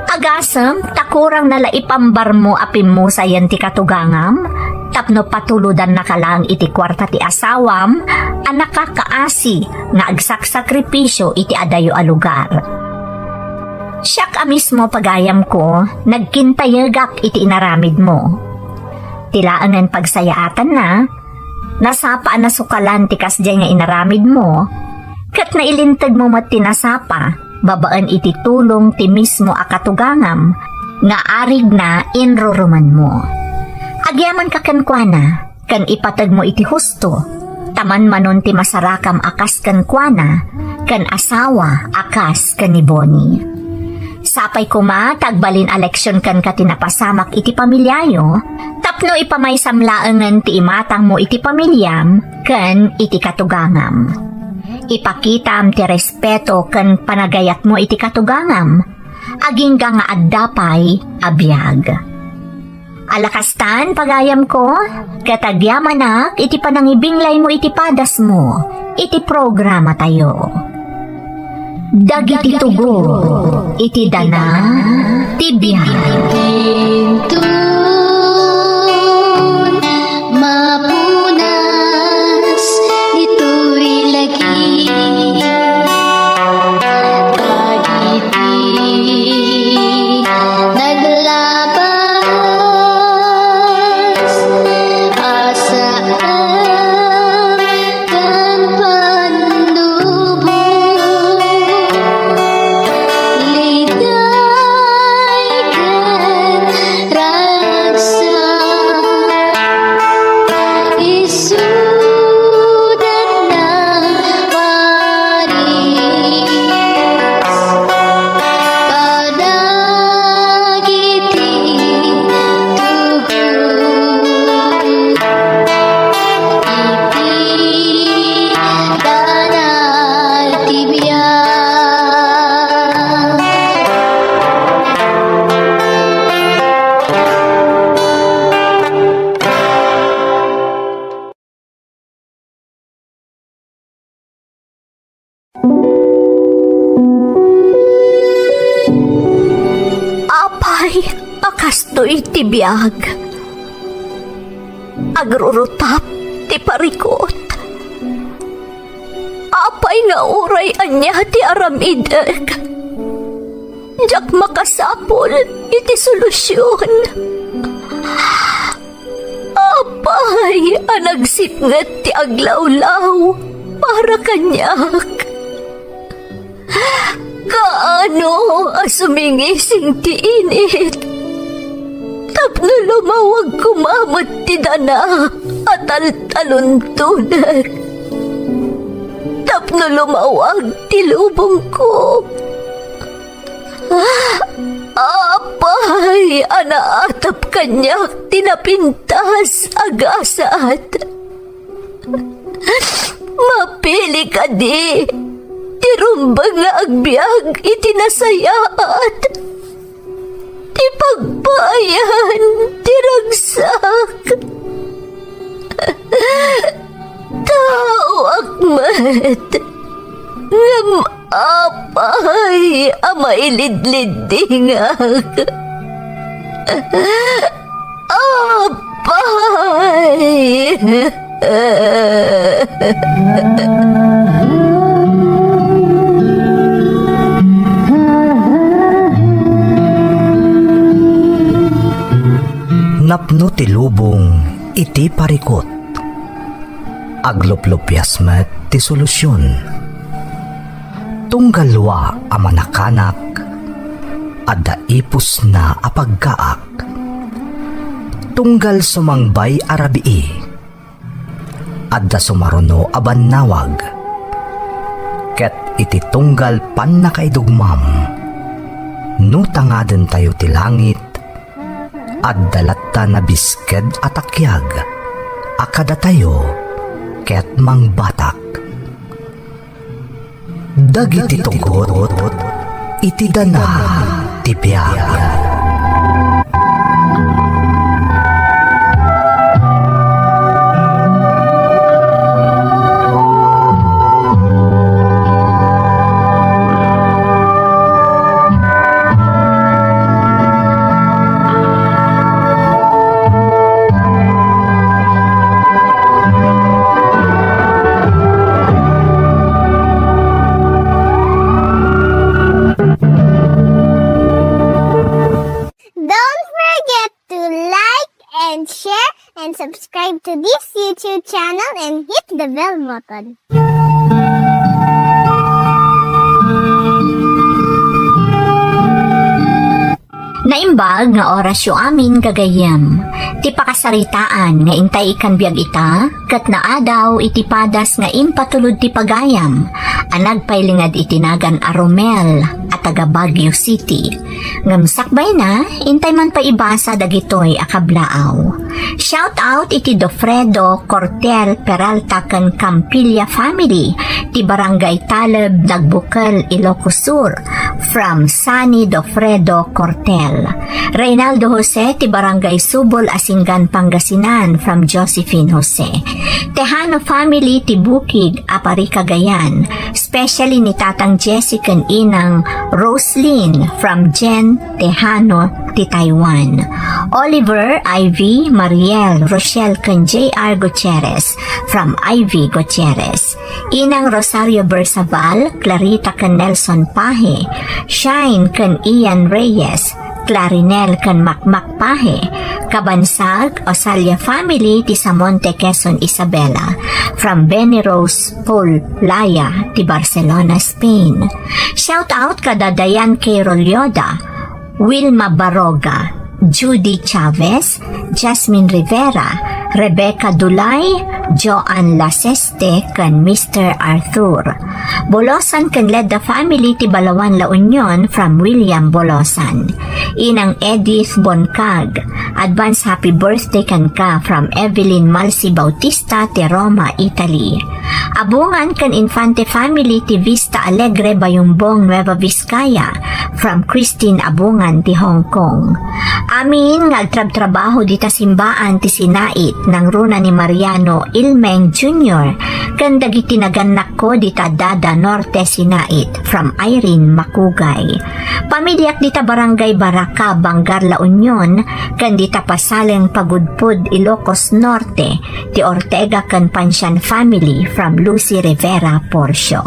Agasem ta kurang na la ipambarmo a pimmusayen ti katugangam tapno patulodannaka laeng iti kuarta ti asawam a nakakaasi nga agsaksakripisio iti adayo a lugar. Siak a mismo, pagayamko, nagkintayegak iti inaramidmo. Ti laengen pagsayaatanna, nasapa a nasukalan ti kasdiay nga inaramidmo, ket nailintegmo met ti nasapa babaen iti tulong ti mismo a katugangam nga arigna inrurumenmo. Agyamankak kenkuana ken ipategmo iti husto, ta manmanon ti masarakam a kas kenkuana ken asawa a kas ken ni Bonnie. Sapay koma ta agbalin a leksion kenka ti napasamak iti pamiliayo, tapno ipamaysam laengen ti imatangmo iti pamiliam ken iti katugangam. Ipakitam ti respeto ken panagayatmo iti katugangam, agingga nga adda pay a biag. Alakastan, pagayamko, ket agyamanak iti panangibinglaymo iti padasmo iti programatayo. Dagiti tugot iti dana ti biag. Intun mapunas ditoy lagi. Dagiti naglabas a saan ken pannubo, liday ken ragsak. Isuda na paris kadagiti tugot iti dana ti biag. Apay a kastoy ti biag? Agrurutap ti parikut. Apay nga uray ania ti aramidek? Diak makasapul iti solusion. Apay a nagsipnget ti aglawlaw para kaniak? Kaano a sumingising ti init tapno lumawag koma met ti dana a taltaluntonek, tapno lumawag ti lubongko? Apay a naatap kaniak ti napintas a gasat? Mapili kadi ti rumbeng nga agbiag iti nasayaat, ti pagpaayan ti ragsak? Taoak met, ngem apay a mailidliddingak? Apay! Napno ti lubong iti parikut. Agluplupias met ti solusion. Tunggal wa a manakanak, adda ipusna a paggaak. Tunggal sumangbay a rabii, adda sumaruno a bannawag. Ket iti tunggal pannakaidugmam, no tangadentayo ti langit, adda latta nabisked a takiag a kadatayo ket mangbatak. Dagiti tugot iti danag ti biag. Don't forget to like and share and subscribe to this YouTube channel and hit the bell button. Naimbag nga orasyo amin, gagayyem. Ti pakasaritaan nga intay ikan biag ita, ket naadaw iti padas nga impatulod ti pagayam a nagpailinged iti nagan a Romel a taga Baguio City. Ngem sakbayna, intay man pay ibasa dagitoy a kablaaw. Shout out iti Dofredo Cortel Peralta ken Campilla family ti Barangay Taleb, Nagbukel, Ilocos Sur, from Sunny Dofredo Cortel. Reynaldo Jose ti Barangay Subol, Asingan, Pangasinan, from Josephine Jose. Tejano family ti Bukig, Aparri, Cagayan, especially ni Tatang Jesse ken Inang Roslyn from Jen Tejano ti Taiwan. Oliver, Ivy, Mariel, Rochelle ken J R Gutierrez from Ivy Gutierrez. Inang Rosario Bersabal, Clarita ken Nelson Pahe, Shine ken Ian Reyes, Clarinel ken Makmak Pahe, Kabansag, Osalia family ti Samonte, Quezon, Isabela, from Benny Rose Paul Laya ti Barcelona, Spain. Shout out kada Dayan K. Rolyoda, Wilma Baroga, Judy Chavez, Jasmine Rivera, Rebecca Dulay, Joan Laseste, ken Mister Arthur. Bolosan ken Ledda family ti Balawan, La Union, from William Bolosan. Inang Edith Boncag, advance happy birthday kenka, from Evelyn Malsi Bautista ti Roma, Italy. Abungan ken Infante family ti Vista Alegre, Bayumbong, Nueva Vizcaya, from Christine Abungan ti Hong Kong. Amin nga agtrabtrabaho dita simbaan ti sinait nangruna ni Mariano Ilmeng Junior ken dagiti nagannakko dita Dada Norte, sinait, from Irene Makugay. Pamiliak dita Barangay Baraka, Bangar, La Union, ken dita Pasaleng, Pagudpud, Ilocos Norte, ti Ortega ken Pancian family, from Lucy Rivera Porcio.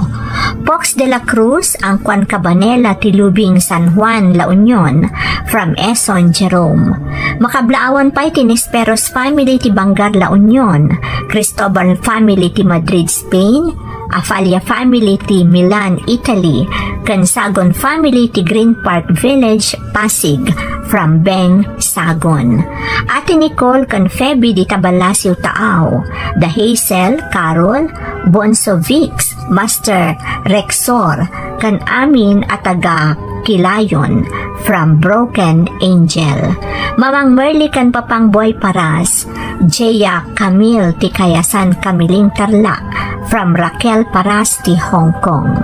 Pox de la Cruz, Angkuan Cabanela ti Lubing, San Juan, La Union, from Eson Jerome. Makablaawan pay ti Nesperos family ti Bangar, La Union, Cristobal family ti Madrid, Spain, Afalla family ti Milan, Italy, ken Sagon family ti Green Park Village, Pasig, from Beng, Sagon. Ate Nicole ken Feby dita Balasio, Taao, da Hazel, Carol, Bonso Vix, Master Rexor, ken amin a taga Kilayon, from Broken Angel. Mamang Merly ken Papang Boy Paras, Jaya Camille ti Kayasan, Camiling, Tarlac, from Raquel Paras ti Hong Kong.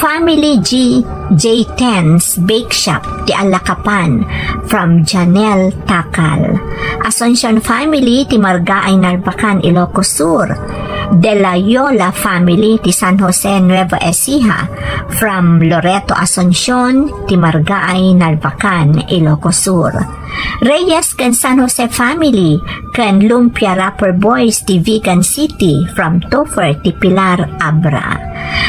Family G, J Tens Bake Shop ti Alakapan, from Janelle Takal. Asuncion family ti Margaay, Narbacan, Ilocos Sur. De la Yola family ti San Jose, Nueva Ecija, from Loreto Asuncion ti Margaay, Narbacan, Ilocos Sur. Reyes ken San Jose family, ken Lumpia Rapper Boys ti Vigan City from Topher ti Pilar Abra.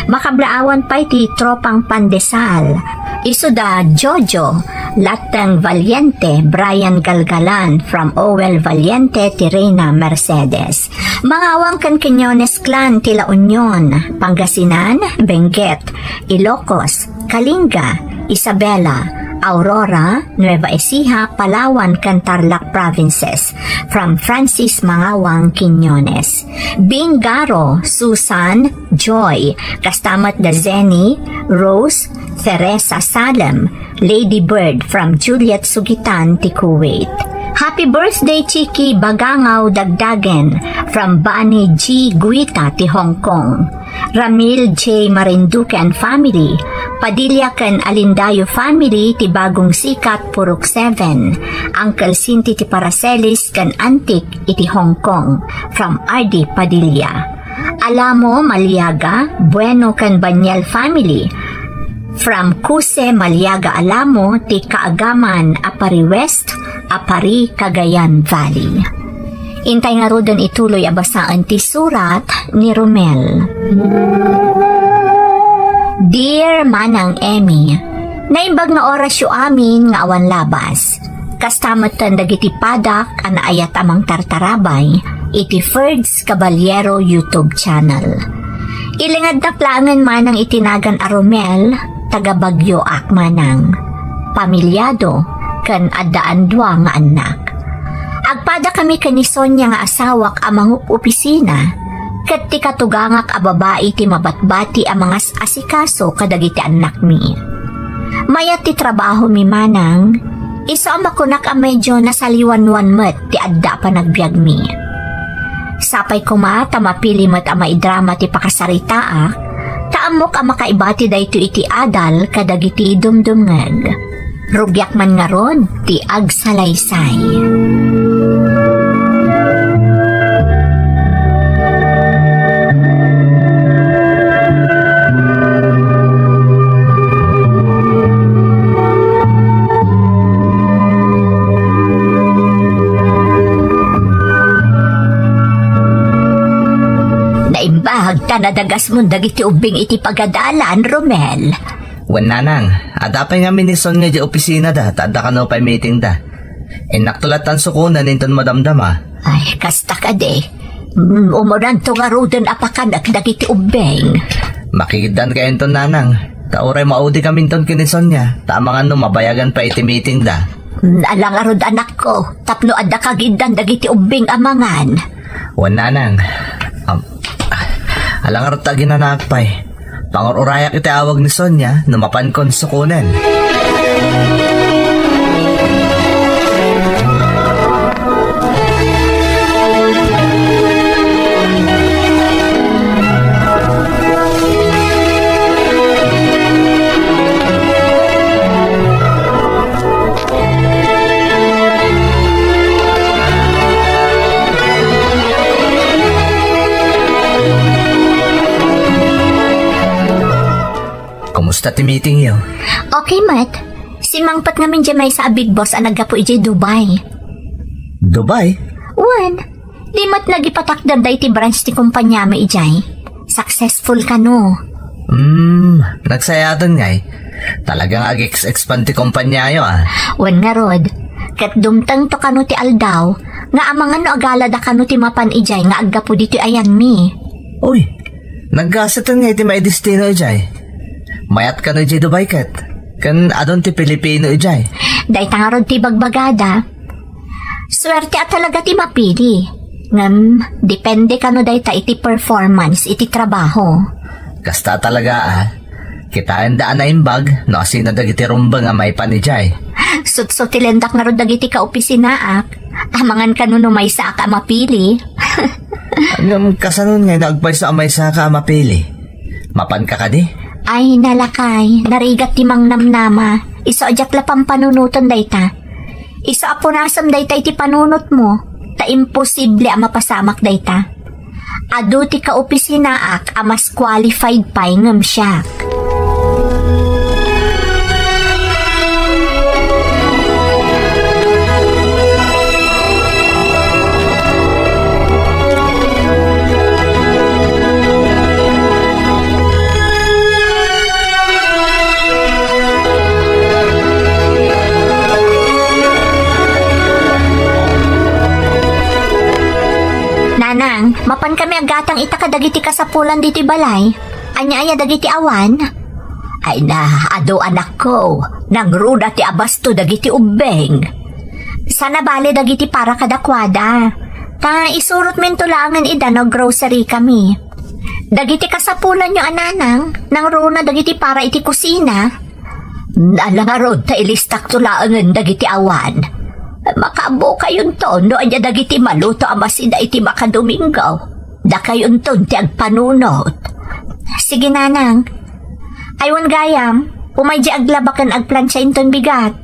Makablaawan pay ti tropang Pandesal. Isuda Jojo, Latteng Valiente, Brian Galgalan from Owel Valiente ti Reina Mercedes. Mangawang ken Quiñones Clan ti La Union, Pangasinan, Benguet, Ilocos, Kalinga, Isabela, Aurora, Nueva Ecija, Palawan, ken Tarlac Provinces, from Francis Mangawang Quiñones. Bing Garo, Susan, Joy, kasta met da Zenny, Rose, Teresa Salem, Lady Bird from Juliet Sugitan ti Kuwait. Happy birthday, Chiki Bagangaw Dagdagen from Bani G Guita ti Hong Kong. Ramil J Marinduque and family, Padilla ken Alindayo family ti Bagong Sikat, Purok seven. Uncle Sinti ti Paracelis ken Antik iti Hong Kong from R D Padilla. Alamo, Maliaga, Bueno ken Banyel family from Kuse Maliaga Alamo ti Kaagaman a Pari West, a Pari Cagayan Valley. Intay ngaruden ituloy a basaen ti surat ni Romel. Dear Manang Emmy, naimbag nga orasyo amin nga awan labas. Kasta metten dagiti padak a naayat a mangtartarabay iti Ferds Caballero YouTube channel. Ilingadnak laengen manang iti nagan a Romel, taga Baguio ak manang. Pamilyado, ken addaan dua nga annak. Agpadakami ken ni Sonia nga asawak a mangup-opisina, ket ti katugangak a babai ti mabatbati a mangas-asikaso kadagiti annakmi. Mayat ti trabahomi manang, isu a makunak a medyo nasaliwanwan met ti adda a panagbiagmi. Sapay koma ta mapili met a maidrama ti pakasaritaak, ta ammok a makaibati daytoy iti adal kadagiti dumdumngeg. Rugiak man ngarud ti agsalaysay. Naimbag ta nadagasmon dagiti ubbing iti pagadalan, Romel. Wen, nanang, adda pay ngamin ni Sonia idiay opisinada, ta adda kano pay meetingda. Innakto lattan sukonen inton madamdama. Ay, kasta kadi. Mm, umuranto ngaruden a pakanek dagiti ubbing. Makigiddan kayo inton, nanang. Ta uray maudikaminton ken ni Sonia, ta amangan no mabayagan pay iti meetingda. Mm, ala ngarud, anakko, tapno adda kagiddan dagiti ubbing a mangan. Wen, nanang. Am, ala ngarud ta aginanaak pay. Pangur-urayak iti awag ni Sonia no mapankon sukonen. Kumusta ti meetingyo? Okay met. Simmangpet ngamin diay maysa a big boss a naggapu idiay Dubai. Dubai? Wen, di met nagipatakder daytoy branch ti kompaniami idiay. Successful kano. Hmm, nagsayaaten ngay. Talaga nga ag-ex-expand ti kompaniayo, ah. Wen ngarud, ket dumtengto kano ti aldaw nga amangan no agalada kano ti mapan idiay nga aggapu ditoy ayanmi. Uy, naggaseten ngay ti maidestino idiay. Mayat kano idiay Dubai ket. Ken adun ti Pilipino idiay. Dayta ngarud ti bagbagada. Suerte a talaga ti mapili. Ngem, depende kano dayta iti performance iti trabaho. Kasta talaga, ah. Kitaenda a naimbag no asino dagiti rumbeng a maipan idiay. Sutsutilendak ngarud dagiti kaopisinaak. Amangan kano no maysaak a mapili. Ngem, kasanon ngay no agpayso a maysaka a mapili? Mapanka kadi? Ay, nalakay, narigat ti mangnamnama. Isu a diak la pampanunoten dayta. Isu a punasem dayta iti panunotmo, ta imposible a mapasamak dayta. Adu ti kaopisinaak a mas qualified pay ngem siak. Apankami aggatang ita kadagiti kasapulan ditoy balay. Ania aya dagiti awan? Ay na, adu, anakko, nangruna ti abasto dagiti ubbing. Saan a bale dagiti para kadakuada. Ta isurotminto laengen ida no grocery kami. Dagiti kasapulanyo a nanang, nangruna dagiti para iti kusina. Ala ngarud ta ilistakto laengen dagiti awan. Makaammo kayonto no ania dagiti maluto a masida iti makadomingo. Dakayonton ti agpanunot. Sige, nanang. Ay wen gayam, umay di aglaba ken agplansiainton bigat.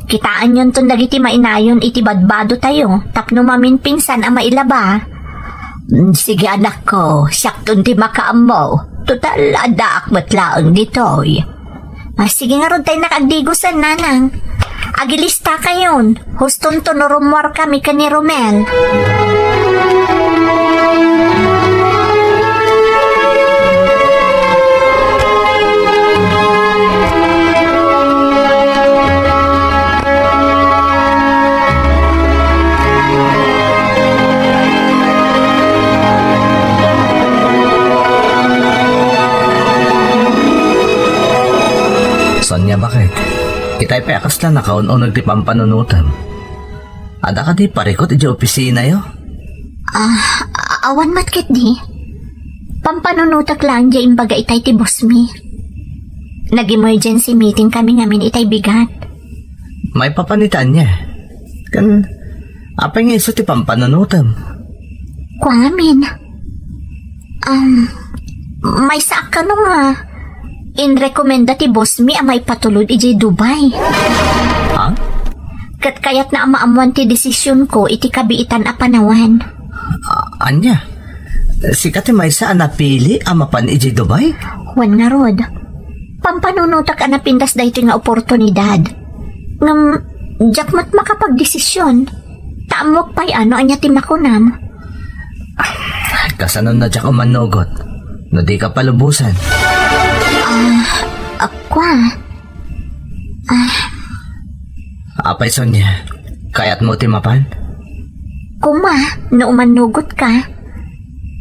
Kitaanyonton dagiti mainayon iti badbadotayo tapno maminpinsan a mailaba. Mm, sige, anakko, siakton ti makaammo. Total, addaak met laeng ditoy. Ah, sige ngarud, ta innak agdigosen, nanang. Agilistakayon. Hustonto no rummuarkami ken ni Romel. Sonia, baket? Itay pay a kasla nakaun-uneg ti pampanunotem. Adda kadi parikut idiay opisinayo? Ah, a-, awan met ketdi. Pampanunotek laeng diay imbaga itay ti boss mi. Nag-emergency meeting kami ngamin itay bigat. Maipapan ita ania? Ken apay nga isu ti pampanunotem? Kua ngamin. Um, maysa a kano nga inrekomenda ti boss mi a maipatulod idiay Dubai. Ha? Ket kayatna a maammoan ti desisionko iti kabiitan a panawen. A-, ania? Sika ti maysa a napili a mapan idiay Dubai? Wen ngarud. Pampanunotek a napintas daytoy nga oportunidad. Ngem, diak met makapagdesision. Ta ammok pay a no ania ti makunam. Kasano na diak umannugot? No di ka palubosan. Ah, akwa. Ah. Apay, Sonia, kayatmo ti mapan? Kuma, no umannugot ka,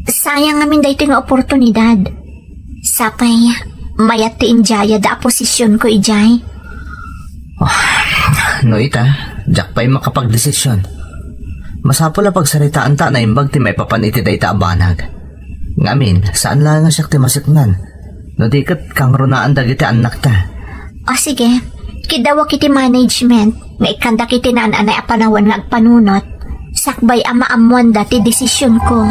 sayang ngamin daytoy nga oportunidad. Sapay, mayat ti indiayada a posisionko idiay. Ah, no ita, diak pay makapagdesision. Masapul a pagsaritaanta a naimbag ti maipapan iti dayta a banag. Ngamin, saan laeng a siak ti masiknan. No di ket kangrunaan dagiti annakta. O sige, kiddawak iti management nga ikkandak iti naan-anay a panawen nga agpanunot. Sakbay a maammoanda ti desisionko.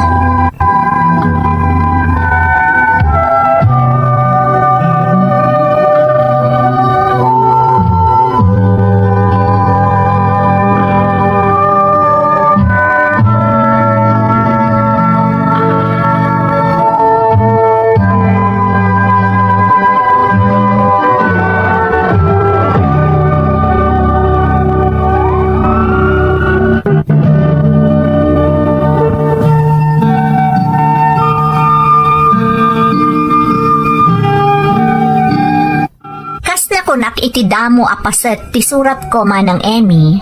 Kas nakunak iti damo a paset ti suratko, Manang Emmy,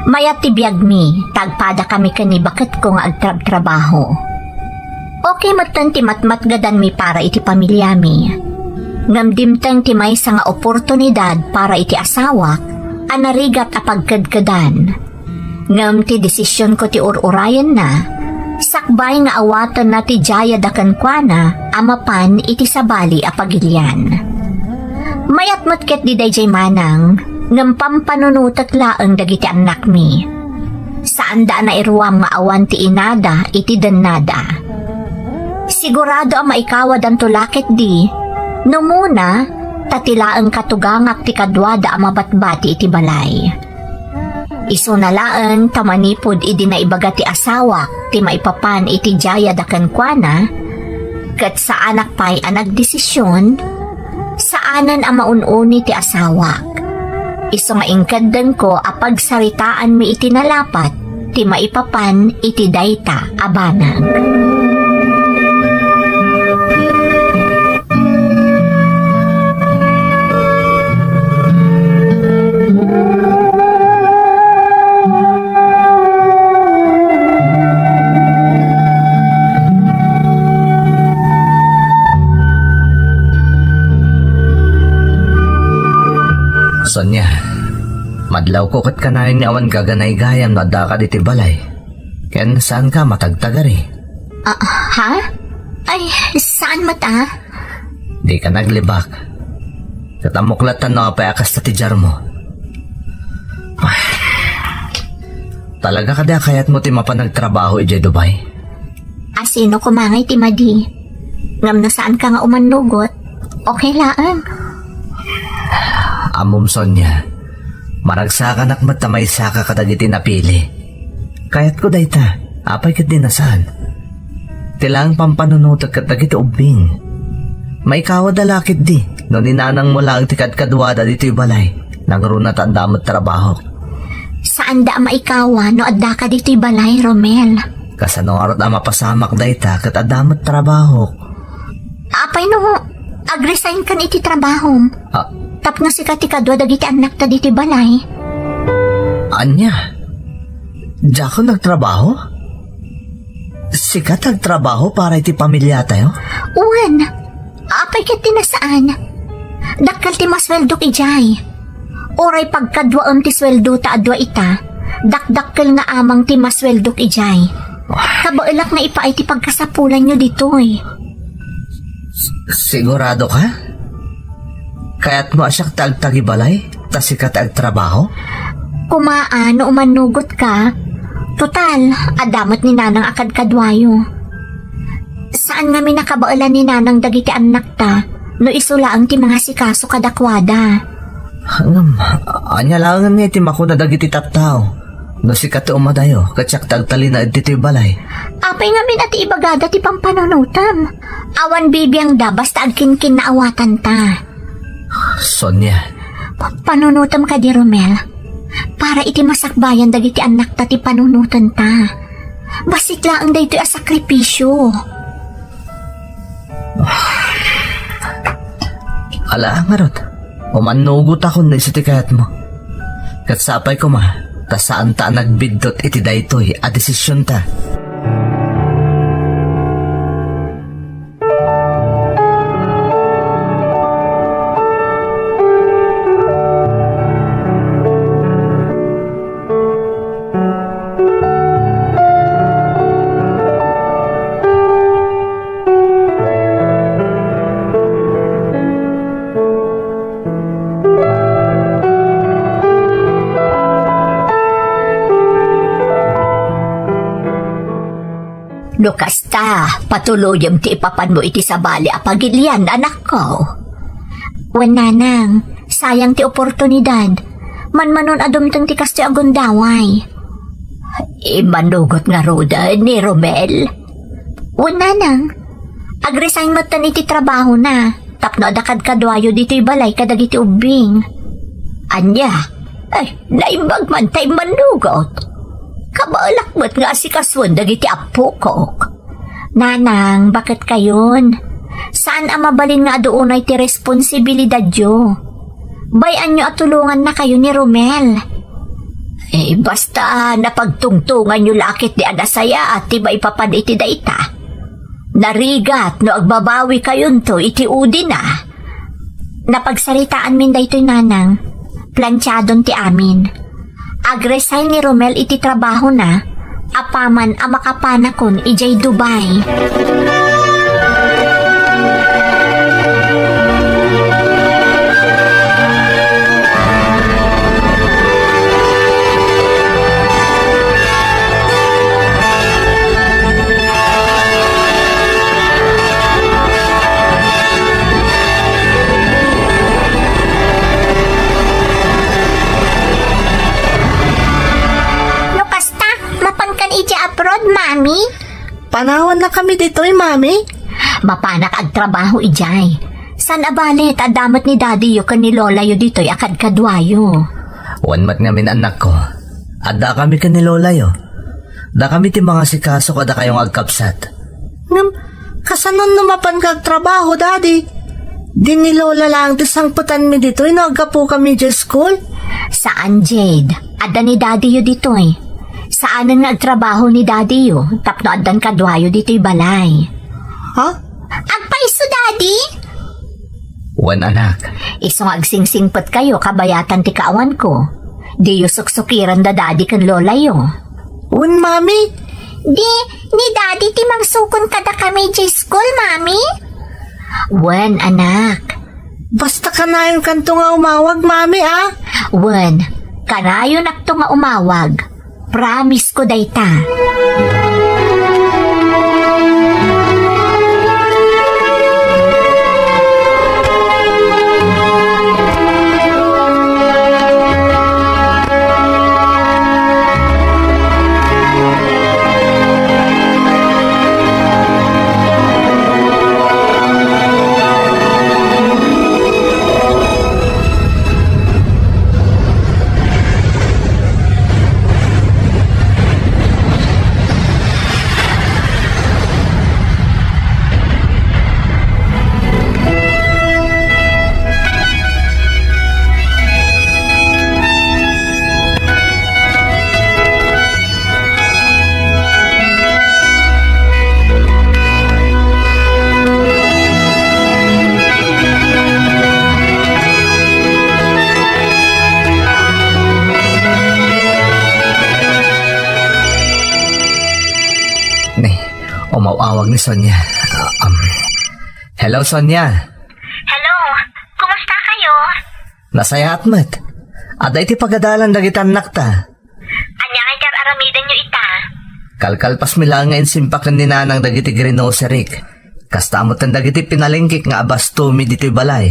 mayat ti biagmi, ta agpadakami ken ni baketko nga agtrabtrabaho. Okay metten ti matmatgadanmi para iti pamiliami. Ngem dimteng ti maysa nga oportunidad para iti asawak a narigat a pagkedkedan. Ngem ti desisionko ti ur-urayenna, sakbay nga awatenna ti diayada kenkuana a mapan iti sabali a pagilian. Mayat met ketdi daydiay, Manang, ngem pampanunotek laeng dagiti annakmi. Saanda a nairuam nga awan ti inada iti dennada. Sigurado a maikawadanto la ketdi, no umuna, ta ti laeng katugangak ti kaduada a mabatbati iti balay. Isuna laeng ta manipud idi naibaga ti asawak ti maipapan iti diayada kenkuana, ket saanak pay a nagdesision, saanen a maun-uni ti asawak. Isu nga inkeddengko a pagsaritaanmi iti nalapat ti maipapan iti dayta a banag. Nia, madlawko ket kanayon nga awan gaganaygayam no addaka ditoy balay. Ken saanka matagtagari. Ah, ha? Ay, saan met a? Dika naglibak. Ket ammok latta no apay a kasta ti diarmo. Talaga kadi a kayatmo ti mapan agtrabaho idiay Dubai? A sino koma ngay ti madi? Ngem no saanka nga umannugot, okay laeng. Ammom, Sonia, maragsakanak met ta maisaka kadagiti napili. Kayatko dayta, apay ket di nasaan. Ti laeng pampanunotek ket dagiti ubbing. Maikawada la ketdi no ni nanangmo laeng ti kadkaduada ditoy balay. Nangruna ta adda met trabahok. Saanda a maikawa no addaka ditoy balay, Romel. Kasano ngarud a mapasamak dayta ket adda met trabahok? Apay no agresign kan iti trabahom? Ah. Tapno sika ti kadua dagiti annakta ditoy balay. Ania? Diakon agtrabaho? Sika ti agtrabaho para iti pamiliatayo? Wen. Apay ket ti nasaan? Dakkel ti masueldok idiay. Uray pagkaduaem ti sueldota a dua ita, dakdakkel nga amang ti masueldok idiay. Kabaelak nga ipaay ti pagkasapulanyo ditoy. Sigurado ka? Kayatmo a siak ti agtagibalay, ta sika ti agtrabaho? Kumaa no umannugot ka. Total, adda met ni Nanang a kadkaduayo. Saan ngamin a kabaelan ni Nanang dagiti annakta no isu laeng ti mangasikaso kadakuada. Ngem, ania laengen nga iti makuna dagiti tattao? No sika ti umadayo, ket siak ti agtalinaed ditoy balay. Apay ngamin a ti ibagada ti pampanunotem? Awan bibiangda basta agkinkinnaawatanta. Sonia. Pa-, panunotem kadi, Romel. Para iti masakbayan dagiti annakta ti panunotenta. Bassit laeng daytoy a sakripisio. Ala, ngarud, umannugotakon no isu ti kayatmo. Ket sapay koma, ta saanta a nagbiddut iti daytoy a desisionta. No kasta, patuloyem ti ipapanmo iti sabali a pagilian, anakko. Wen, nanang, sayang ti oportunidad. Manmanon a dumteng ti kastoy a gundaway. Immanugot ngaruden ni Romel? Wen, nanang, agresign metten iti trabahona tapno adda kadkaduayo ditoy balay kadagiti ubbing. Ania? Ay, naimbag man ta immanugot. Kabaelak met nga asikasuen dagiti appokok. Nanang, baket kayon? Saan a mabalin nga adu unay ti responsibilidadyo. Bay-anyo a tulongannakayo ni Romel. Eh, basta napagtungtonganyo la ketdi a nasayaat ti maipapan iti dayta. Narigat no agbabawikayonto iti udina. Napagsaritaanmin daytoy, nanang. Plantiadon ti amin. Agresign ni Romel iti trabahona, apaman a makapanakon idiay Dubai. No kasta, mapankan idiay abroad, Mami? Panawannakami ditoy, Mami. Mapanak agtrabaho idiay. Saan a bale ta adda met ni Daddy-yo ken ni Lola-yo ditoy a kadkaduayo. Wen met ngamin, annakko. Addakami ken ni Lola-yo. Dakami ti mangasikaso kadakayo nga agkabsat. Ngem, kasano no mapanka agtrabaho, Daddy? Di ni Lola laeng ti sangpetanmi ditoy no aggapukami idiay school? Saan, Jade. Adda ni Daddy-yo ditoy. Saanen nga agtrabaho ni Daddy-yo tapno addan kaduayo ditoy balay. Ha? Agpayso, Daddy? Wen, anak. Isu nga agsingsingpetkayo kabayatan ti kaawanko. Diyo suksukiren da Daddy ken Lolayo. Wen, Mami. Di, ni Daddy ti mangsukon kadakami idiay school, Mami? Wen, anak. Basta kanayonkanto nga umawag, Mami, a? Wen, kanayonakto nga umawag. Promise ko dayta. Ni, umaw-awag ni Sonia. Ah, um, hello, Sonia. Hello, kumusta kayo? Nasayaat met. Adda iti pagadalan dagiti annakta. Ania nga itar-aramidenyo ita? Kalkalpasmi laeng nga insimpaken ni Nanang dagiti groceryk. Kasta met dagiti pinalengkek nga abastomi ditoy balay.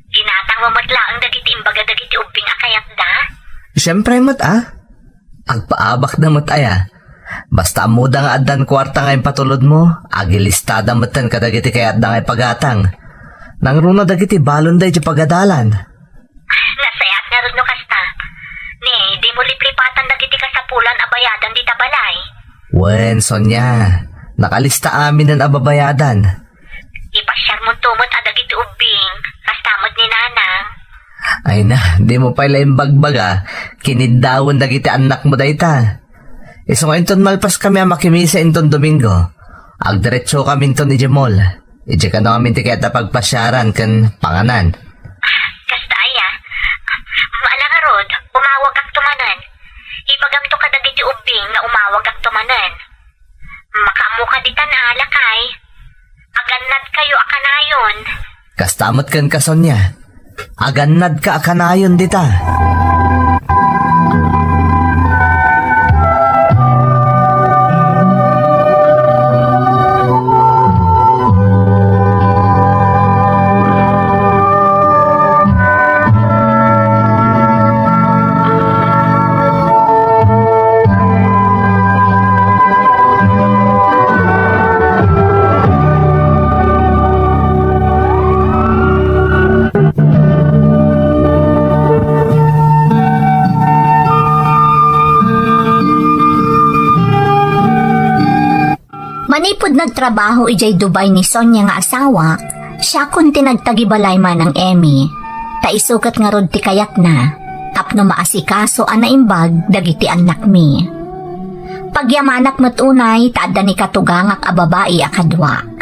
Ginatangmo met laeng dagiti imbaga dagiti ubbing a kayatda? Siempre met, a. Agpaabakda met aya. Basta ammoda nga addan kuarta nga impatulodmo, agilistada metten kadagiti kayatda nga ipagatang. Nangruna dagiti balonda iti pagadalan. Nasayaat ngarud no kasta. Ni, dimo liplipatan dagiti kasapulan a bayadan dita balay. Wen, Sonia, nakalista aminen a babayadan. Ipasiarmonto met a dagiti ubbing, kasta met ni Nanang. Ay na, dimo pay la imbagbaga, kiniddawen dagiti annakmo dayta. Isu nga inton malpaskami a makimisa inton Domingo, agdiretsokaminton idiay mall. Idiay kano amin ti kayat a pagpasiaran ken panganan. Kasta aya, maala ngarud, umawagakto manen. Ibagamto kadagiti ubbing nga umawagakto manen. Makaammoka ditan a, lakay. Agannadkayo a kanayon. Kasta met kenka, Sonia. Agannadka a kanayon dita. Manipud nagtrabaho idiay Dubai ni Sonia nga asawak, siakon ti nagtagibalay manang Emmy. Ta isu ket ngarud ti kayatna, tapno maasikaso a naimbag dagiti annakmi. Pagyamanak met unay ta adda ni katugangak a babai a kaduak.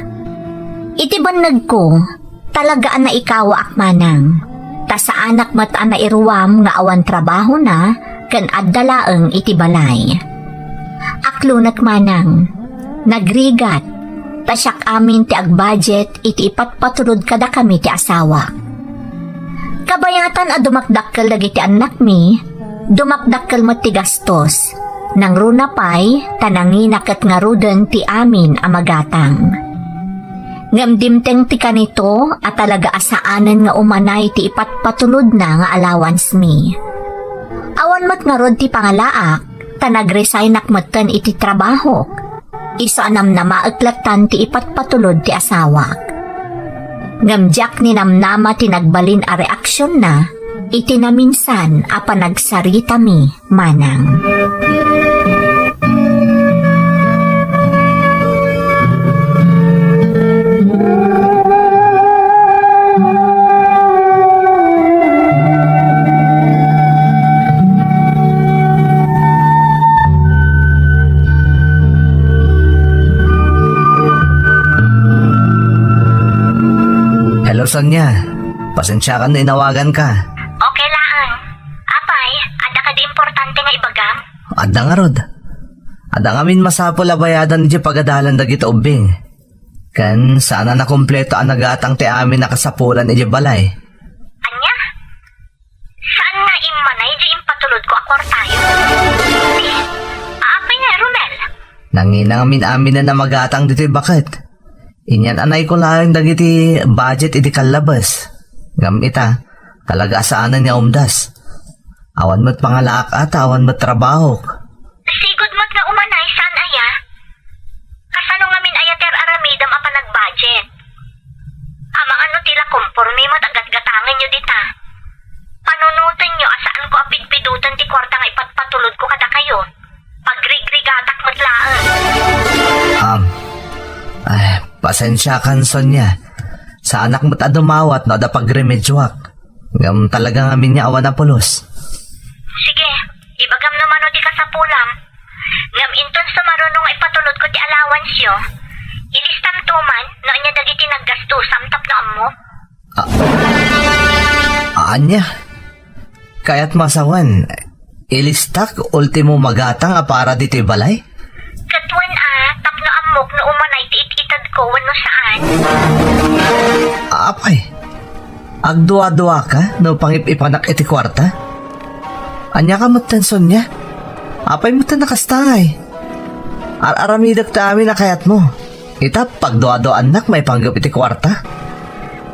Iti bannegko, talaga a naikawaak manang, ta saanak met a nairuam nga awan trabahona ken adda laeng iti balay. Aklonek manang, nagrigat, ta siak amin ti agbudget iti ipatpatulod kadakami ti asawak. Kabayatan a dumakdakkel dagiti annakmi, dumakdakkel met ti gastos. Nangruna pay, ta nangina ket ngaruden ti amin a magatang. Ngem dimteng ti kanito a talaga a saanen nga umanay ti ipatpatulodna nga allowance-mi. Awan met ngarud ti pangalaak, ta nagresignak metten iti trabahok. Isu a namnamaek lattan ti ipatpatulod ti asawak. Ngem diak ninamnama ti nagbalin a reaksionna iti naminsan a panagsaritami manang. Hello, Sonia. Pasensiakan no inawaganka. Okay laeng. Apay, adda kadi importante nga ibagam? Adda ngarud. Adda ngamin masapul a bayadan idiay pagadalan dagiti ubbing. Ken saan a nakumpleto a nagatang ti amin a kasapulan idiay balay. Ania? Saan nga immanay di impatulodko a kuartayo? Apay nga, Romel? Nangina ngamin-aminen a magatang ditoy baket. Inyan-anayko laeng dagiti budget idi kallabes. Ngem ita, talaga a saanen nga umdas. Awan met pangalaak a ta awan met trabahok. Sigud met nga umanay, saan aya? Kasano ngamin aya ti ar-aramidem a panag-budget? Amangan no ti la komporme met a gatgatangenyo dita. Panunotenyo a saanko a pidpidoten ti kuarta nga ipatpatulodko kadakayo. Pagrigrigatak met laeng. Am, ay, pasensiakan, Sonia. Saanak met a dumawat no adda pagremedioak. Ngem talaga ngamin nga awan a pulos. Sige, ibagam no mano ti kasapulam. Ngem inton sumaruno nga ipatulodko ti allowanceyo, ilistamto man no ania dagiti naggastusam tapno ammo. Ah, ania? Kayatmo a sawen, ilistak ultimo magatang a para ditoy balay? Ket wen a, tapno ammok no umanay ti it-itedko wenno saan. Apay, agdua-duaka no pangip-ipanak iti kuarta? Ania ka metten, Sonia? Apay metten a kasta ngay? Ar-aramidek ti amin a kayatmo. Ita, pagdua-duaannak maipanggep iti kuarta.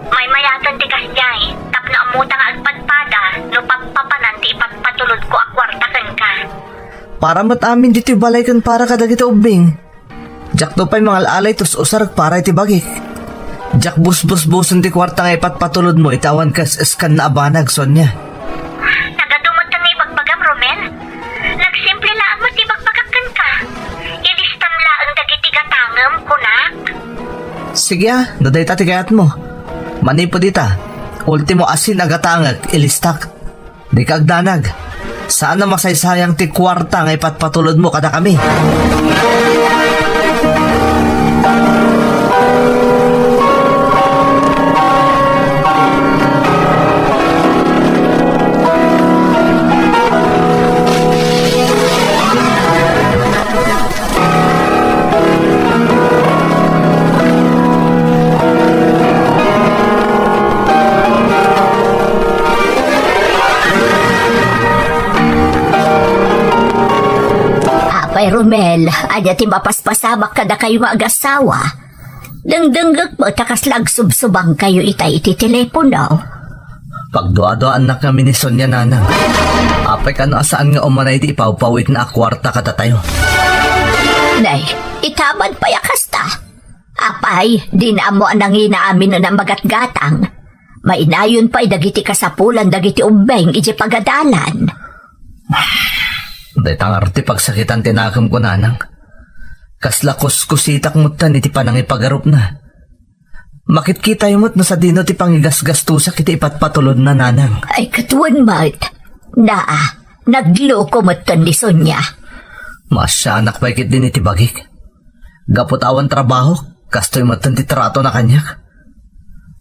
Maymayaten ti kasdiay, tapno ammota nga agpadpada no pappapanan ti ipatpatulodko a kuarta kenka. Para met amin ditoy balay ken para kadagiti ubbing. Diakto pay mangal-alay tus usarek para iti bagik. Diak busbusbusen ti kuarta nga ipatpatulodmo iti awan kas-eskanna a banag, Sonia. Nagadu met nga ibagbagam, Romel. Nagsimple laeng met ti ibagbagak kenka. Ilistam laeng dagiti gatangem, kunak. Sige a, no dayta ti kayatmo. Manipud ita, ultimo asin a gatangek, ilistak. Dika agdanag. Saan a masaysayang ti kuarta nga ipatpatulodmo kadakami. Apay Romel, ania ti mapaspasamak kadakayo nga agassawa? Dengdengngek met a kasla agsubsubangkayo ita iti telepono. Pagduaduaannak ngamin ni Sonia, nanang. Apay kano a saan nga umanay ti ipawpawitna a kuarta kadatayo? Nay, ita man pay a kasta. Apay, dina ammo a nangina amin a magatgatang. Mainayon pay dagiti kasapulan dagiti ubbing idiay pagadalan. Dayta ngarud ti pagsakitan ti nakemko, nanang. Kasla kuskusitak metten iti panangipagarupna. Makitkitayo met no sadino ti pangigasgastosak iti ipatpatulodna, nanang. Ay, ket wen met. Naa, nagloko metten ni Sonia. Maasianak pay ketdin iti bagik. Gapu ta awan trabahok, kastoy metten ti tratona kaniak.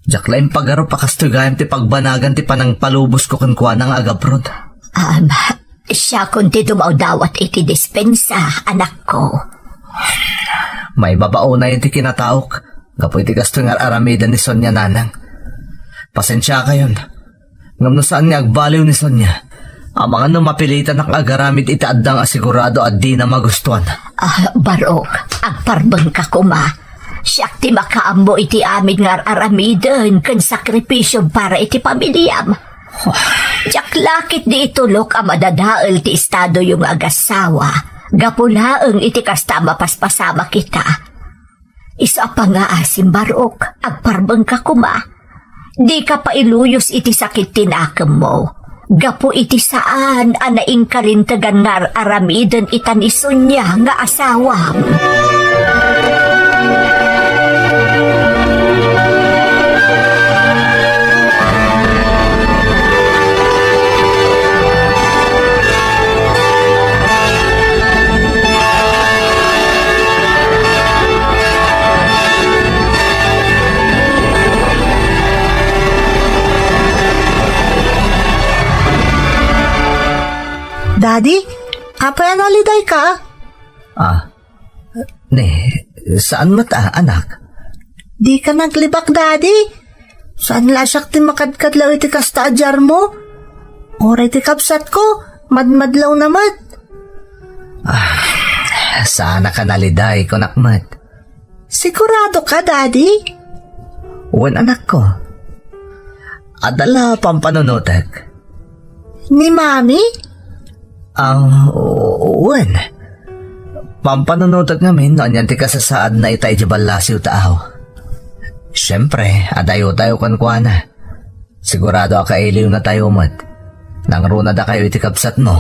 Diak la impagarup a kastoy gayam ti pagbanagan ti panangpalubosko kenkuana nga agabrod. Am, siakon ti dumawdawat iti dispensa, anakko. Maibabaonayen ti kinataok gapu iti kastoy nga ar-aramiden ni Sonia, nanang. Pasensiakayon. Ngem no saan nga agbaliw ni Sonia, amangan no mapilitanak nga agaramid iti adda nga sigurado a dina magustuan. Ah, Barok, agparbengka koma. Siak ti makaammo iti amin nga ar-aramiden ken sakripisio para iti pamiliam. Diak la ketdi itulok a madadael ti estadoyo nga agassawa. Gapu laeng iti kasta a mapaspasamak ita. Isu a pangngaasim, Barok, agparbengka koma. Dika pailuyos iti sakit ti nakemmo. Gapu iti saan a naingkalintegan nga ar-aramiden ita ni Sonia nga asawam. Adi, apay a nalidayka? Ah, ne, saan met a, anak? Dika naglibak, Daddy. Saan la siak ti makadkadlaw iti kasta a diarmo? Uray ti kabsatko, madmadlawna met. Ah, saan a ka naliday, kunak met. Sigurado ka, Daddy? Wen, anakko. Adda la pampanunotek? Ni Mami? Ah, o-, wen. Pampanunotek ngamin no anian ti kasasaadna ita idiay ballasiw ta aw. Siempre, adayotayo kenkuana. Sigurado a kailiwnatayo met. Nangruna dakayo iti kabsatmo.